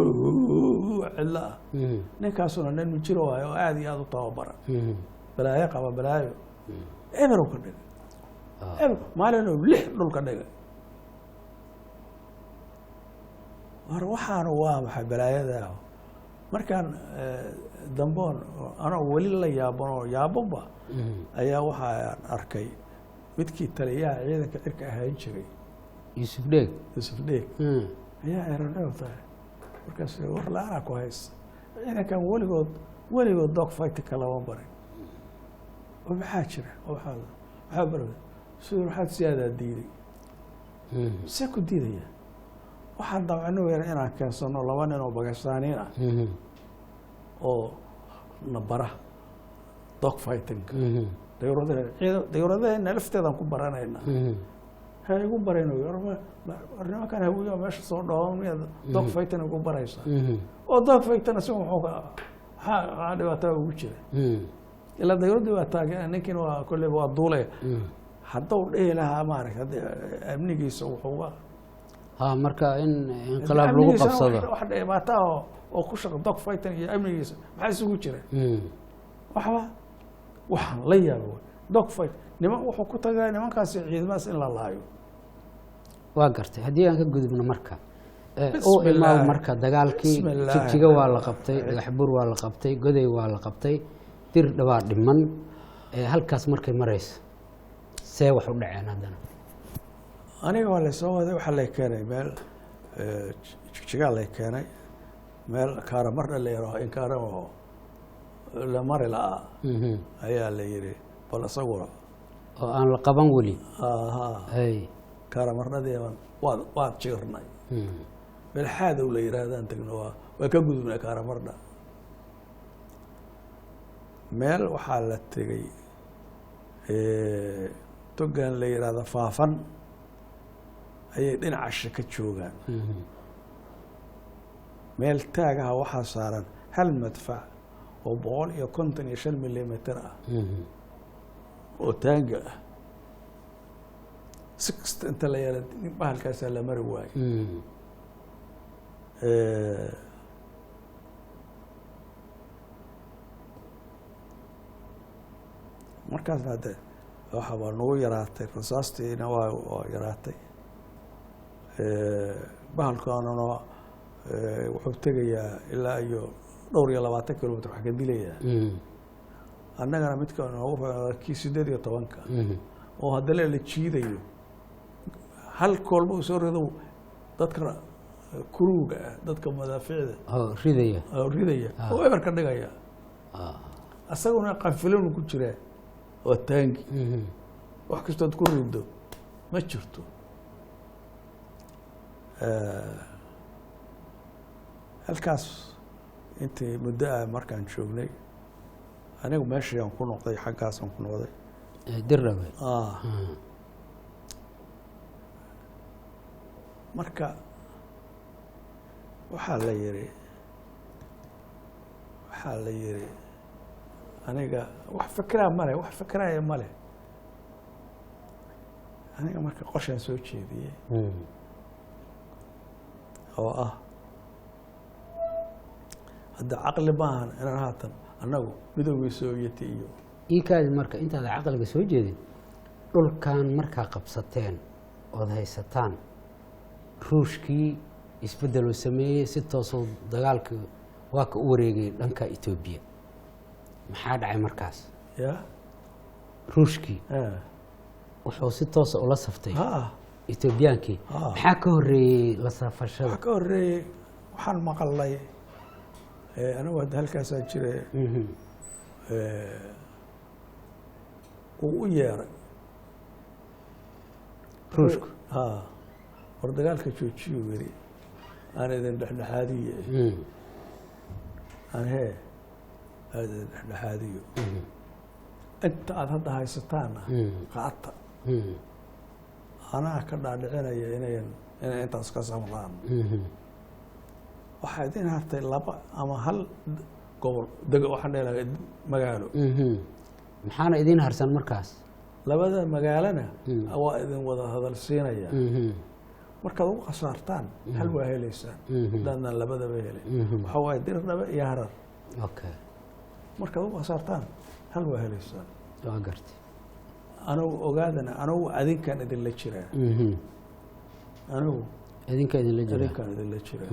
Cidlo ah. Ninkaasuna nin mujiro waayo oo aada iyo aada u tababara. Balaayo qaba, balaayo eberow ka dhigay. Eber maalin 6 dhul ka dhigay. War waxaanu waa maxay balaayada? Markaan damboon anoo weli la yaaban oo yaabanba ayaa waxaan arkay midkii taliyaha ciidanka cirka ahaan jiray. Yuusuf Dheeg. Yuusuf Dheeg ayaa eraneo tahay. Markaas war la-aanaa ku haysta ciidankan, weligood weligood dog fightingka lama barin oo maxaa jira oo maxaa bara sidii waxaad siyaadaa diiday. See ku diidaya? Waxaan damcino yar inaan keensano 2 nin oo Bakistaaniin ah oo na bara dog fightingka. Dayuuradaheena lafteedaan ku baranaynaa. Ha igu barayno, war nimankan hawiyo meesha soo dhooban miyaad dog fighting igu baraysaa? Oo dog fighting isagu muxuu ka maxaa dhibaataa ugu jira? Ilaa dayuuraddii waa taagan, ninkiina waa kolleyba waa duulaya. Hadduu dhihi lahaa maaragta hadda amnigiisa wuxuuga Ha, marka in inqilaab lagu amnigiisa qabsado. Wax dhibaataa oo ku shaqa dog fighting iyo amnigiisa maxaa isugu jira? Waxba waxaan la yaabo dog fight niman wuxuu ku tagaa nimankaasi ciidamadaas in la laayo. Waa gartay. Haddii aan ka gudubno marka u Bismillah. imaaw marka dagaalkii Bismillah. Jigjiga waa la qabtay, Dhagaxbuur waa la qabtay, Goday waa la qabtay, Dir dhawaa dhiman. Halkaas markay marayso see wax u dhaceen haddana? Aniga waa laysoo waday, waxaa lay keenay meel Jigjigaa lay keenay, meel Kaaramarna la yaraho in kaara oo la mari la'aa ayaa la yidhi bal isaguna oo aan la qaban weli. Aha. Kaaramarnadii waad jiirnay. Meel Xaadow la yidhaahdaan tagno, waa ka gudubnay Kaaramarna. Meel waxaa la tegey Togan la yidhaahda Faafan ayay dhinaca shaka joogaan. Meel taagaha waxaa saaran hal madfac oo 155 millimeter ah oo taanga ah. Si kasta inta la yeela bahalkaasaa la mari waayo. Markaasna hadde waxa waa nagu yaraatay rasaastiina, waa yaraatay. Bahalkaanuna wuxuu tegayaa ilaa iyo dhowr iyo 20 kilomitr wax ka dilayaa. Annagana midka noogu kii 18-ka oo haddana la jiidayo, hal koolba uu soo rido dadka kuruuga ah, dadka madaafiicda oo ridaya, oo ridaya oo eber ka dhigaya, asaguna qanfilinu ku jiraa, waa taangi. Wax kastood ku rido ma jirto. Halkaas intii muddo ah markaan joognay, anigu meeshiaan ku noqday, xaggaasaan ku noqday. Dirrabe. Marka waxaa la yiri, aniga wax fikraa male, wax fikraaya male. Aniga marka qorshaan soo jeediyey oo ah hadda caqli maahan inaan haatan annagu Midoogii Sovieti iyo Iikaadi, marka intaada caqliga soo jeedin, dhulkan markaa qabsateen ood haysataan, Ruushkii isbeddeluu sameeyey, si toosoo dagaalka waa ka u wareegay dhanka Etoobiya. Maxaa dhacay markaas? Ya. Ruushkii wuxuu si toosa ula saftay ha Etoobiyaankii. Maxaa ka horreeyey la safashada? Waxaa ka horreeyey waxaan maqalnay, anigu hadda halkaasaa jire, uu u yeeray Ruushku. Ha, war dagaalka joojiyu yiri, aan idin dhexdhexaadiye, aan hee aan idin dhexdhexaadiyo, inta aada hadda haysataanna qaata, anaa ka dhaadhicinaya inay intaas ka samraan. Waxaa idin hartay laba ama hal gobol deg, waxaan dheelahay magaalo. Maxaana idiin harsan markaas? Labada magaalona waa idin wada hadal siinaya. Markaad ugu khasaartaan hal waa helaysaan, haddaadnaan labadaba helin. Waxaa waaye Dirdhabe iyo Harar. Markaad ugu khasaartaan hal waa helaysaan. Waa gartay. Anigu ogaadana, anigu adinkaan idinla jiraa. Anigu idinka idinla jira. Adinkaan idinla jiraa.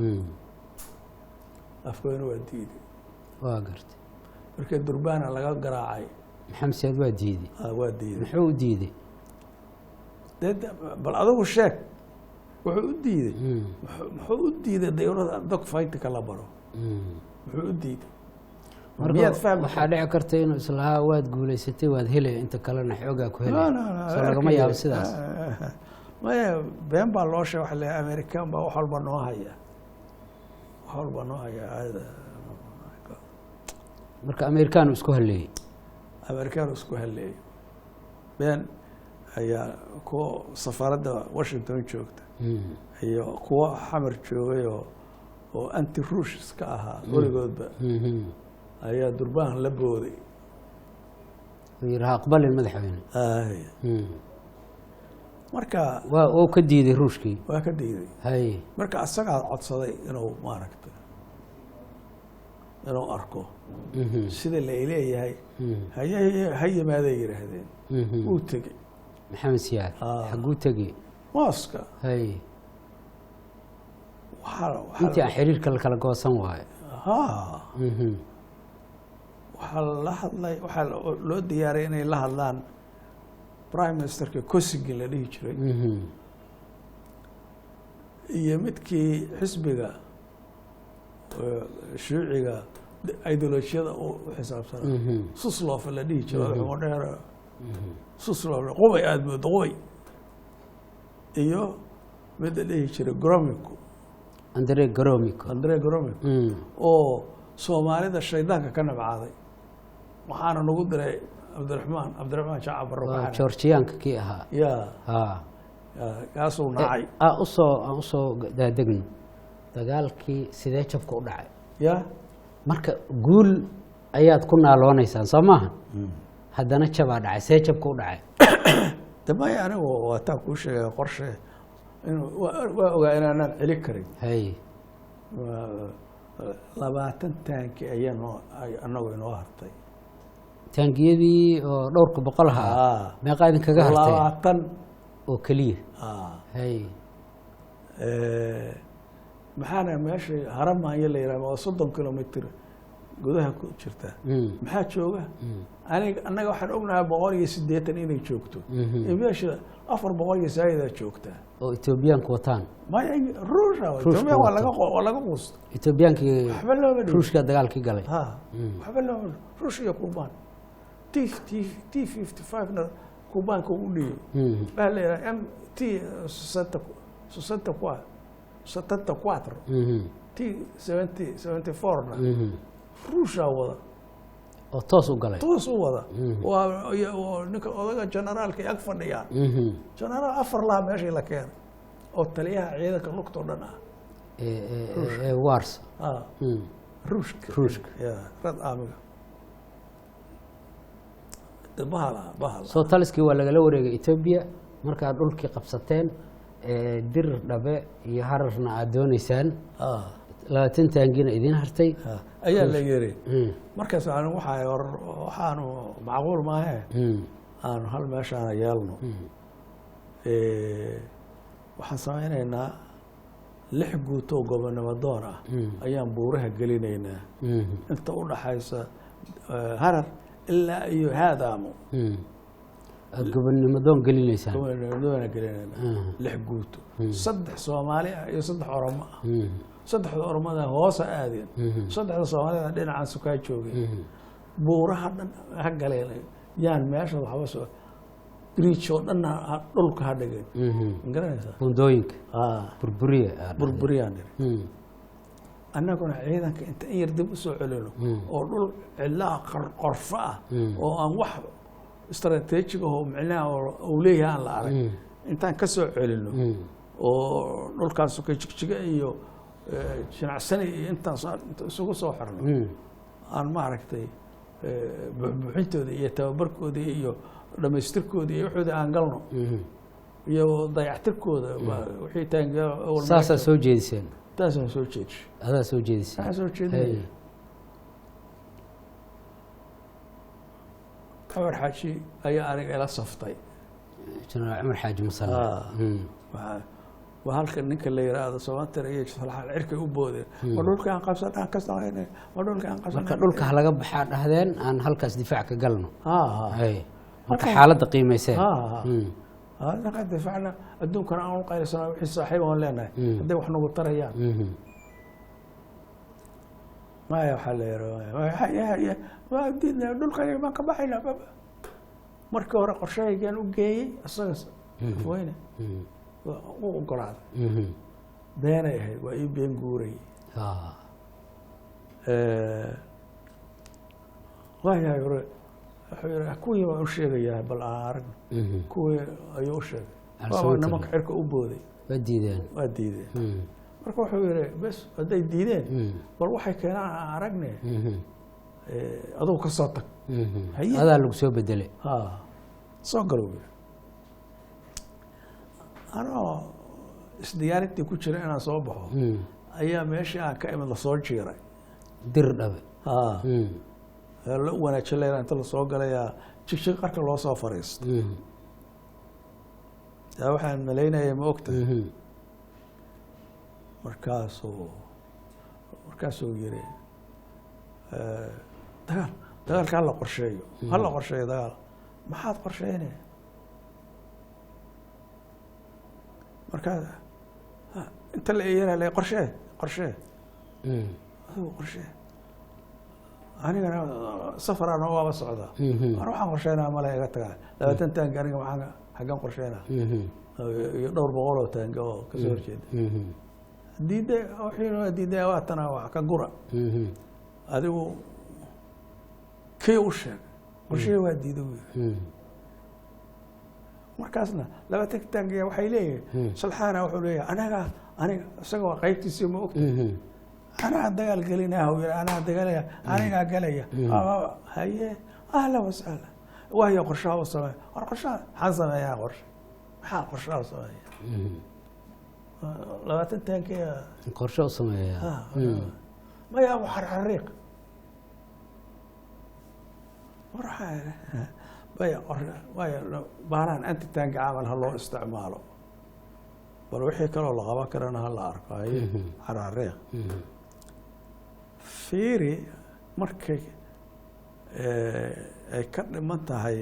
Afkooyna waa diiday. Waa gartay. Markii durbaana laga garaacay, Maxamed Siyaad waa diiday. Waa diiday. Muxuu u diiday? Dee bal adigu sheeg wuxuu u diiday. Muxuu u diiday dayurada dog fightingka la baro? Muxuu u diiday? Marka Miyaad fahmi? waxaa dhici karta inuu islahaa waad guulaysatay, waad helay, inta kalena xoogaa ku helay. Soo lagama yaabo sidaas? Maya, been baa loo sheegay. Waxa la leeyahay American baa wax walba noo haya, wax walba noo haya. Marka Amerikaan isku haleeyey. Amerikaan isku haleeyay. Been ayaa kuwa safaaradda Washington joogta iyo kuwa Xamar joogay oo anti Ruush iska ahaa weligoodba ayaa durbaan la booday. Uu yidhi ha aqbalin, madaxweyne. Ay. Marka waa uu ka diiday Ruushkii. Waa ka diiday. Hay. Marka asagaa codsaday inuu maaragtay inuu arko sida la leeyahay. Haye, ha yimaaday yidhaahdeen. Wuu tegey. Maxamed Siyaad? Xaguu tegey? Mooska. Hay. Waxaa Intii aan xiriirka la kala goosan waayo. Ha. Waxaa la hadlay, waxaa loo diyaaray inay la hadlaan prime ministerka Kosygin la dhihi jiray iyo midkii xisbiga shuuciga ideolojiyada u xisaabsanaa, Suslov la dhihi jiray, xumo dheer Suslov, qubay aada moodo qubay, iyo mid la dhihi jiray Gromyko. Andre Gromyko. Andre Gromyko oo Soomaalida shaydaanka ka nabcaaday, waxaana nagu diray Cabdiraxmaan Shacab Barro Waa ka xanaaqay. Georgiyaanka kii ahaa. Ya. Ha. Ya, kaasuu nacay. Usoo aan usoo daadegno dagaalkii, sidee jabka u dhacay? Ya. Marka guul ayaad ku naaloonaysaan, soo maaha? Haddana jabaa dhacay, see jabka u dhacay? Damaya, anigu waataan kuu sheegay qorshe inuu waa ogaa inaanaan celi karin. Hay. 20 taanki ayaa noo annagu inoo hartay. Taangiyadii oo dhowrka boqol ahaa? Meeqaa idinkaga hartay? 20. Oo keliya? Hay. Maxaana meesha Haramaayo la yidhahda oo 30 kilomitr gudaha ku jirta, maxaa jooga? Aniga annaga waxaan ognahay 180 inay joogto. Meesha 400 iyo zaa'idaa joogtaa. Oo Etoobiyaanku wataan? Maya, Ruusha. Ruushka Etoobiya waa wato. laga waa laga quusta. Etoobiyaankii Waxba looma dhigo. Ruushka dagaalkii galay. Ha, waxba looma. Ruush iyo Kuubaan T 55 na Kuubaanka u dhiibay. Waxaa la yidhaha MT sessenta qua 74. T 74-na Ruushaa wada. Oo toos u galay. Toos u wada. Waa ninka odaga generaalka ay ag fadhiyaan. Generaal afar laha meeshii la keenay oo taliyaha ciidanka lugta oo dhan ah. Ee Warsaw. Ruushka. Ruushka. Ya, Red Army-ga. De bahala bahala. Soo taliskii waa lagala wareegay Etoobiya markaad dhulkii qabsateen, Dir Dhabe iyo Hararna aad dooneysaan, 20 taangina idiin hartay. Ayaa la yiri. Markaas anu waxaa hor waxaanu macquul maahe, aanu hal meeshaana yeelno. Waxaan samaynaynaa lix guuto oo gobonimo doon ah ayaan buuraha gelinaynaa inta u dhaxaysa Harar ilaa iyo Haadaamo. Aad gobonnimo doon gelinaysaan? Gobonimo doona gelinaynaa, lix guuto, saddex Soomaali ah iyo saddex Oromo ah. Saddexda Oromada hoosa aadeen, saddexda Soomaalida dhinacan sukaa joogeen. Buuraha dhan ha galeen, yaan meesha waxba soo bridge oo dhan dhulka ha dhigeen. Ma garanaysaa? Buundooyinka burburiya aad dhahday. Burburiyaan niri. Annaguna ciidanka inta in yar dib u soo celino oo dhul cidlaha qorfo ah oo aan wax istaraatiijig ah oo micnaha oo uu leeyahay aan la arag intaan ka soo celino oo dhulkaas ka Jigjiga iyo Jinacsani iyo intaan inta isugu soo xirno, aan maaragtay buuxbuuxintooda iyo tababarkooda iyo dhamaystirkooda iyo waxooda aan galno iyo dayactirkooda wixii taangiya. Saasaa soo jeediseen? Taasaan soo jeedishay. Adaa soo jeedisay? Waxaan soo jeedinaya. Cumar Xaaji ayaa aniga ila saftay. Jenaraal Cumar Xaaji Masale. Waa halka ninka la yiraahdo Soomaaliya iyo Salaxal cirkay u boodeen, ma dhulka aan qabsanaa ka samaynay, ma dhulka aan qabsanaa. Marka dhulka ha laga baxaa dhahdeen, aan halkaas difaac ka galno. Ha ha. Hay. Marka xaaladda qiimayseen. Ha ha. Marka difaacna adduunkana aan u qaylisana wixii saaxiib aan leenahay hadday wax nagu tarayaan. Maya, waxaa la yidhi waa diidna, dhulka baan ka baxayna. Markii hore qorshahaygaan u geeyey isaga Afweyne, waa u ogolaaday. Beenay ahayd, waa ii been guuray. Waayahay, hore wuxuu yidhi kuwii baan u sheegayaa, bal aan aragno. Kuwii ayuu u sheegay. Aan waaba soo nimanka cirka u booday. Waa diideen. Waa diideen. Marka wuxuu yidhi bes hadday diideen, bal waxay keenaan aan aragne. Adugu ka soo tag. Haye. Adaa lagu soo bedelay. Ha, soo galow yidhi, anoo isdiyaarintii ku jira inaan soo baxo ayaa meeshii aan ka imid lasoo jiiray. Dir Dhabe. Ha. La wanaajin laynaa inta lasoo galayaa Jigjig qarka loo soo fariisto. Yaa waxaan malaynayay, ma ogta? Markaasuu yiri dagaal, dagaalka hala qorsheeyo, hala qorsheeyo dagaal. Maxaad qorsheynaya? Markaa inta la eeyana la qorshee, qorshee. Adigu qorshee, anigana safaraan waaba socdaa. Ar waxaan qorsheynaa male, iga tagaa. 20 taangi aniga maxaan xaggan qorsheynaa? Iyo dhowr boqol oo taangi oo kasoo horjeeda. Diidde wixii diidde waatana wax ka gura. Adigu kii u sheeg. Qorshihii waa diiday buu yidhi. Markaasna 20 taangiya waxay leeyihiin, Salxaana wuxuu leeyahay anaga, aniga isaga waa qaybtiisii, ma ogta, anaa dagaal gelinaa yiri, anaa dagaalaya, anigaa galaya. Haye, ahla wasahla, waayo qorshaha u sameeya. War qorshaha maxaan sameeyaa? Qorshe maxaa qorshaha u sameeya? 20 taankiya qorshe u sameeya. Maya, abu xarxariiq, war waxaa maya qorshe maya, baarahan anti taanki camal ha loo isticmaalo, bal wixii kaloo la qaban karana ha la arko. Haye, xarxariiq. Fiiri, markay ay ka dhiman tahay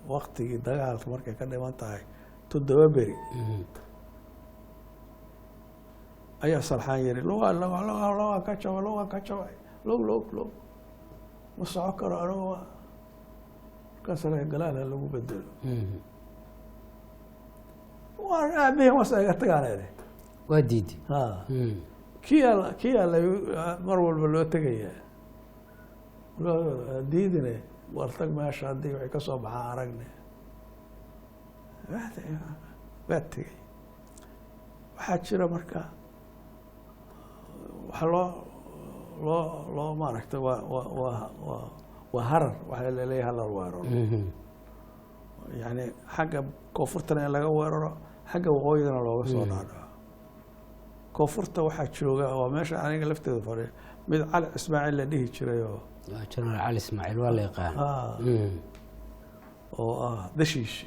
waktigii dagaalka, markay ka dhiman tahay 7 beri, ayaa Salxaan yiri luga luga luga luga ka jabay, luga ka jabay, lug lug lug, ma soco karo anigu. Markaas Galaal ha lagu bedelo. Waa aabihin wasa iga tagaan iri. Waa diiday. Ha, kiyaa kiyaa la mar walba loo tegayaa diidine, war tag meesha, haddii waxay ka soo baxaan aragne. Waa tegey. Waxaa jira marka waxaa loo maaragtay waa Harar, waxaa laleeyahay hala weeraro, yani xagga koonfurtana in laga weeraro, xagga waqooyigana looga soo dhaadhaco. Koonfurta waxaa jooga, waa meesha aniga lafteeda fadhiya, mid Cali Ismaaciil la dhihi jiray oo Jenaraal Cali Ismaaciil waa la yaqaan. Oo ah dashiish.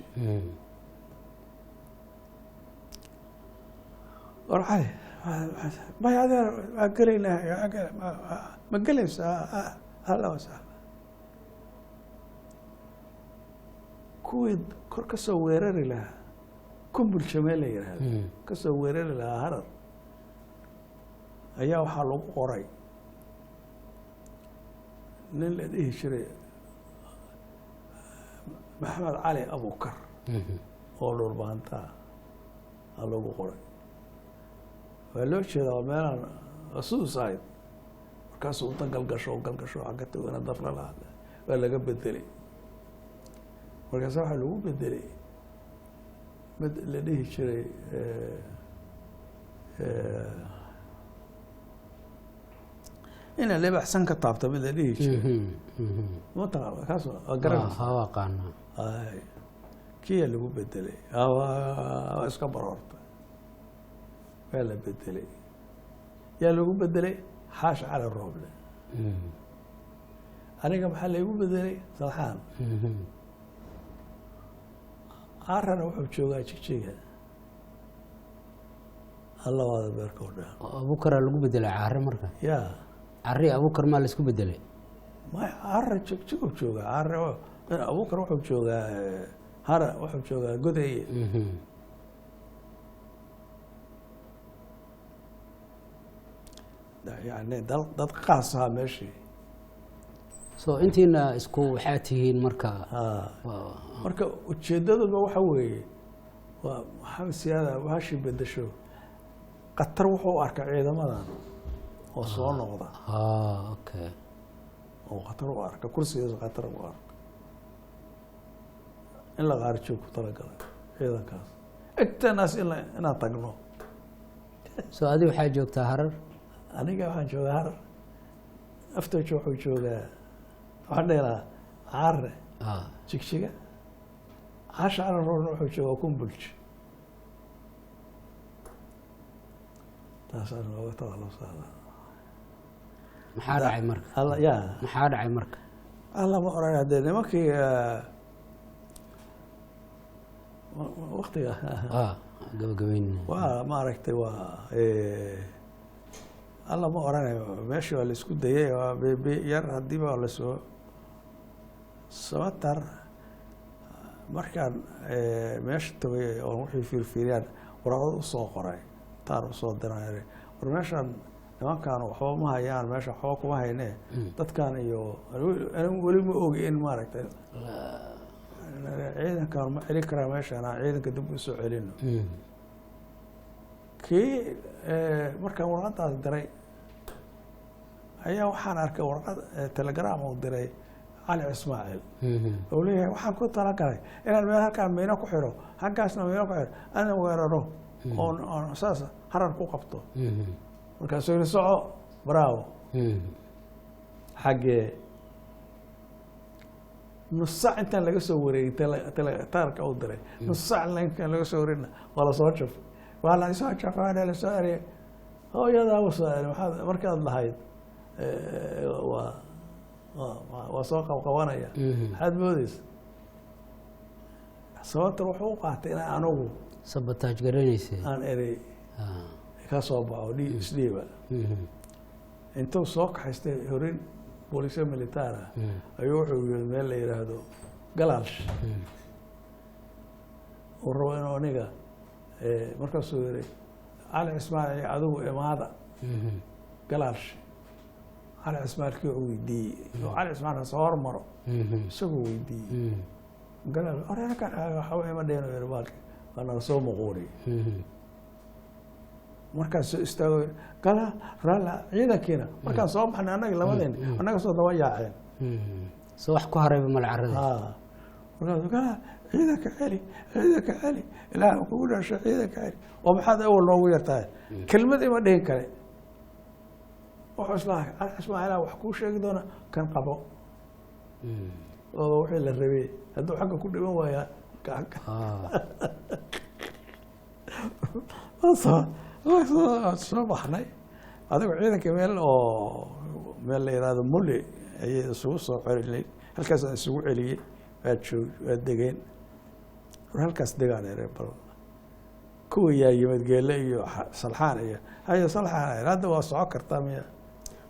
War Cali, maya adeer, waa gelaynaa, ma gelaysaa? Ahla wasahla. Kuwii kor ka soo weerari lahaa, Kumbulsha meel la yidhaahdo ka soo weerari lahaa Harar, ayaa waxaa lagu qoray nin la dhihi jiray Maxamed Cali Abukar oo Dhulbaantaa aa lagu qoray. Waa loo jeedaa, waa meelaan suicide. Markaasuu inta galgasho galgasho xagga tagana dafra la hadla, waa laga bedelay. Markaasa waxaa lagu bedelay mid la dhihi jiray ina lebaxsan ka taabta, mid la dhihi jiray. Ma taqaana kaas? Waa garanaysa. Waa aqaanaa. Ay, kiyaa lagu bedelay. Waa iska baroortay, waa la bedelay. Yaa lagu bedelay? Xaash Cali Rooble. Aniga maxaa laygu bedelay? Salxaan. Carana wuxuu joogaa Jigjiga, alla waada beerka u dhan. Abukaraa lagu bedelay Care marka? Ya. Cari Abukar maa laisku bedelay? Ma Cara Jigjigu joogaa, Care Abukar wuxuu joogaa Hara, wuxuu joogaa Godeye. Yani dad qaas ahaa meeshii. So intiina isku waxaa tihiin marka. Marka ujeedaduba waxa weeye, waa Maxamed Siyaada hashii bedesho, khatar wuxuu u arkay ciidamadan oo soo noqda. Okay. Oo khatar u arka kursigiisa, khatar u arka in la qaarijiyo ku talagalay ciidankaas egtanaas in inaan tagno. So adi waxaa joogtaa Harar? Aniga waxaan joogaa Harar, Aftojo wuxuu joogaa, waxaan dhihi lahaa Caare, Jigjiga. Caasha Cali Roorna wuxuu joogaa Kumbulj. Taasaan looga takhalusaada. Maxaa dhacay marka? Alla ya. Maxaa dhacay marka? Alla ma oran haddee nimankii waktiga. Gabagabeyn. Waa maaragtay, waa alla ma oranayo, meeshii waa la isku dayay, waa bebe yar haddiiba lasoo Samatar. Markaan meesha tagay oon wixii fiirfiiriyaan, waraqad usoo qoray, taar usoo diray, war meeshaan nimankaan waxba ma hayaan, meesha waxba kuma haynee, dadkan iyo anigu weli ma ogi in maaragtay ciidankan ma celin karaa meeshaan, aan ciidanka dib usoo celino. Kii markaan warqadaas diray ayaa waxaan arkay warqad telegram uu diray Cali Ismaaciil uu leeyahay waxaan ku talagalay inaan meel halkaan miino ku xiro, halkaasna miino ku xiro, ana weeraro oon saas Harar ku qabto. Markaasuu yidhi soco, bravo. Xaggee nus saac intaan laga soo wareegay taarka u diray, nus saac intaan laga soo wareegna waa lasoo jafay, waa la soo jafay, waa la soo eriyay, hooyadaa u soo eri. Maxaad markaad lahayd waa soo qabqabanaya? Maxaad moodeysa? Sababta wuxuu u qaatay inaan anigu sabotage garanaysay, aan erey ka soo baxo isdhiiba. Intuu soo kaxaystay horin booliisya militaar ah ayuu wuxuu yiri meel la yidhaahdo Galaalsh uu rabo inuu aniga. Markaasuu yiri Cali Ismaaciil adigu imaada Galaalsh. Cali Ismaaciilkii uu weydiiyey oo Cali Ismaaciil soo hormaro, isagoo weydiiyey Galaal oreerkan waxba ima dheheen, yiri baalki waa nala soo muquuriyey. Markaas soo istaago gala raala ciidankiina markaan soo baxnay annaga labadeen annaga soo daba yaaceen. Soo wax ku harayba mala carada. Markaasuu gala ciidanka celi, ciidanka celi, Ilaah kugu dhashay, ciidanka celi, oo maxaad awal noogu yartahay? Kelmad ima dhihin kale. Wuxuu islahaa Cali Ismaaciila wax kuu sheegi doona kan qabo oo wixii la rabay hadduu xagga ku dhiman waayaa xagga. Soo baxnay adigu ciidanka meel oo meel la yihahdo Muli ayay isugu soo celinay, halkaasaan isugu celiyey. Waa joog, waa degeen, war halkaas degaan ere. Bal kuwa yaa yimid, Geele iyo Salxaan iyo haye Salxaan, hadda waa soco kartaa miya?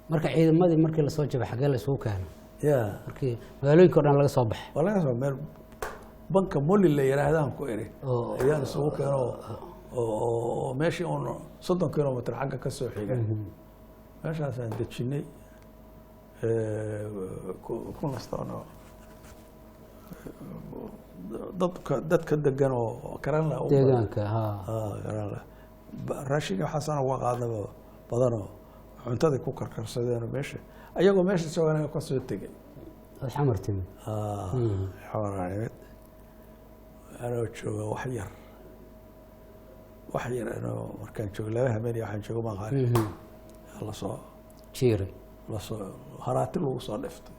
Marka ciidamadii markii lasoo jabay xaggee la isugu keeno? Ya. Markii magaalooyinka o dhan laga soo baxay. Waa laga soo meel banka Muli la yihaahdaan ku iri ayaan isugu keeno oo meeshii uun 30 kilomitr xagga ka soo xiga, meeshaasaan dejinay ku nastoon dadka degan oo karanla u badan. Deegaanka ha. Karanla raashinka waxaasaan uga qaadnaba badanoo cuntadii ku karkarsadeen meesha, ayagoo meesha joogan ka soo tegay. Ood Xamar timid. Xamaraan anoo jooga wax yar, wax yar anoo markaan joogo 2 habeen iyo waxaan joogo maqaani lasoo jiiray, lasoo haraati lagu soo dhiftay.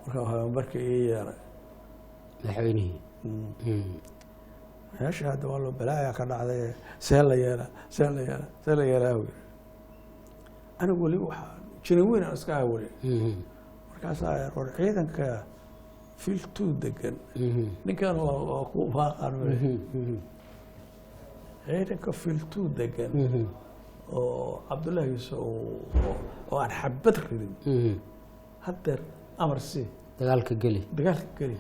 Marka waxaa markii ii yeeray madaxweynihii. Meesha hadda waa loo balaaya ka dhacday, see la yeelaa, see la yeelaa, see la yeelaa uu yiri. Anigu weli waxaa jirin weyn aan iska aha weli. Markaasaa war ciidanka filtuu degan ninkan waa ku baaqan ciidanka filtuu degan oo Cabdullahi Yuusuf oo aan xabad ridin haddeer amar si dagaalka geli, dagaalka geli.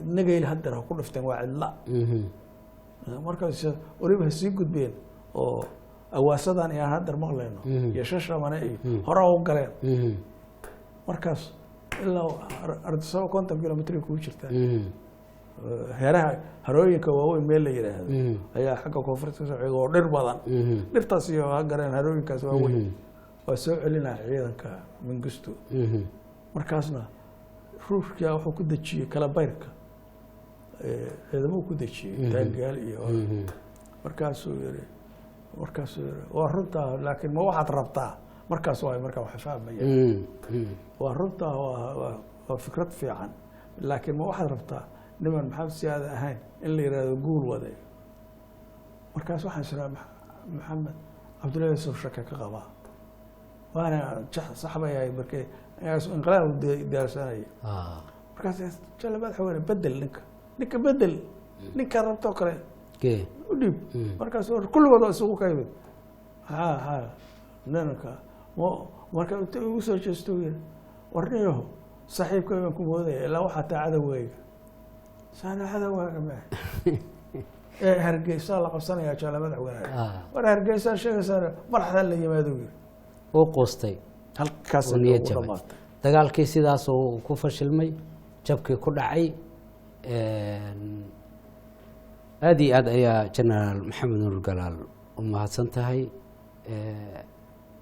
Nagayl haddeer ha ku dhifteen, waa cidla. Markaas weliba ha sii gudbeen oo awaasadan iyo aan haddeer maqlayno iyo Shashamane iyo hore u galeen. Markaas ilaa Ardisaba 50 kilomitr kugu jirtaa. Heeraha harooyinka waaweyn meel la yidhaahdo ayaa xagga koonfurta kasoo xiga oo dhir badan, dhirtaas iyo ha gareen harooyinkaas waaweyn. Waa soo celinaya ciidanka Mingisto. Markaasna Ruushka wuxuu ku dejiyey kala bayrka, ciidamuu ku dejiyey taangaal iyo. Markaasuu yiri waa runtaa, laakiin ma waxaad rabtaa markaas waay markaa wax fahmaya. Waa runtaa, waa fikrad fiican, laakiin ma waxaad rabtaa niman Maxamed Siyaada ahayn in la yidhaahdo guul wade? Markaas waxaan israa Maxamed Cabdullahi Yuusuf shaka ka qabaa, waana sax bay ahayd markii inqilaab diyaarsanaya. Markaas jalla madaxweyne bedel ninka, ninka bedel, ninka rabtoo kale u dhiib. Markaas kulligood waa isugu ka yimid ha ninka marka inta igu soo jeesto yiri warniyaho saaxiibkay baan ku moodaya ilaa waxaa taa cadowgayga saana cadowgaaga ma ee Hargeysa la qabsanaya jalla madaxweyne. War Hargeysa sheegaysaa madaxda la yimaado yiri. Uu quustay. Halkaas uu niyad ugu jabay. dhamaatay. Dagaalkii sidaas uu ku fashilmay, jabkii ku dhacay. Aada iyo aad ayaa Genaraal Maxamed Nuur Galaal u mahadsan tahay.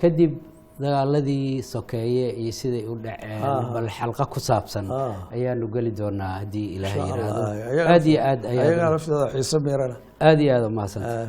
Kadib Dagaaladii sokeeye iyo siday u dhaceen bal xalqa ku saabsan ayaanu geli doonaa haddii Ilaahay Insha yiraahdo. Allah. Aad iyo aad ayagaa ayaa laftooda xiiso miirana. Aad iyo aad umahadsanta. Ah.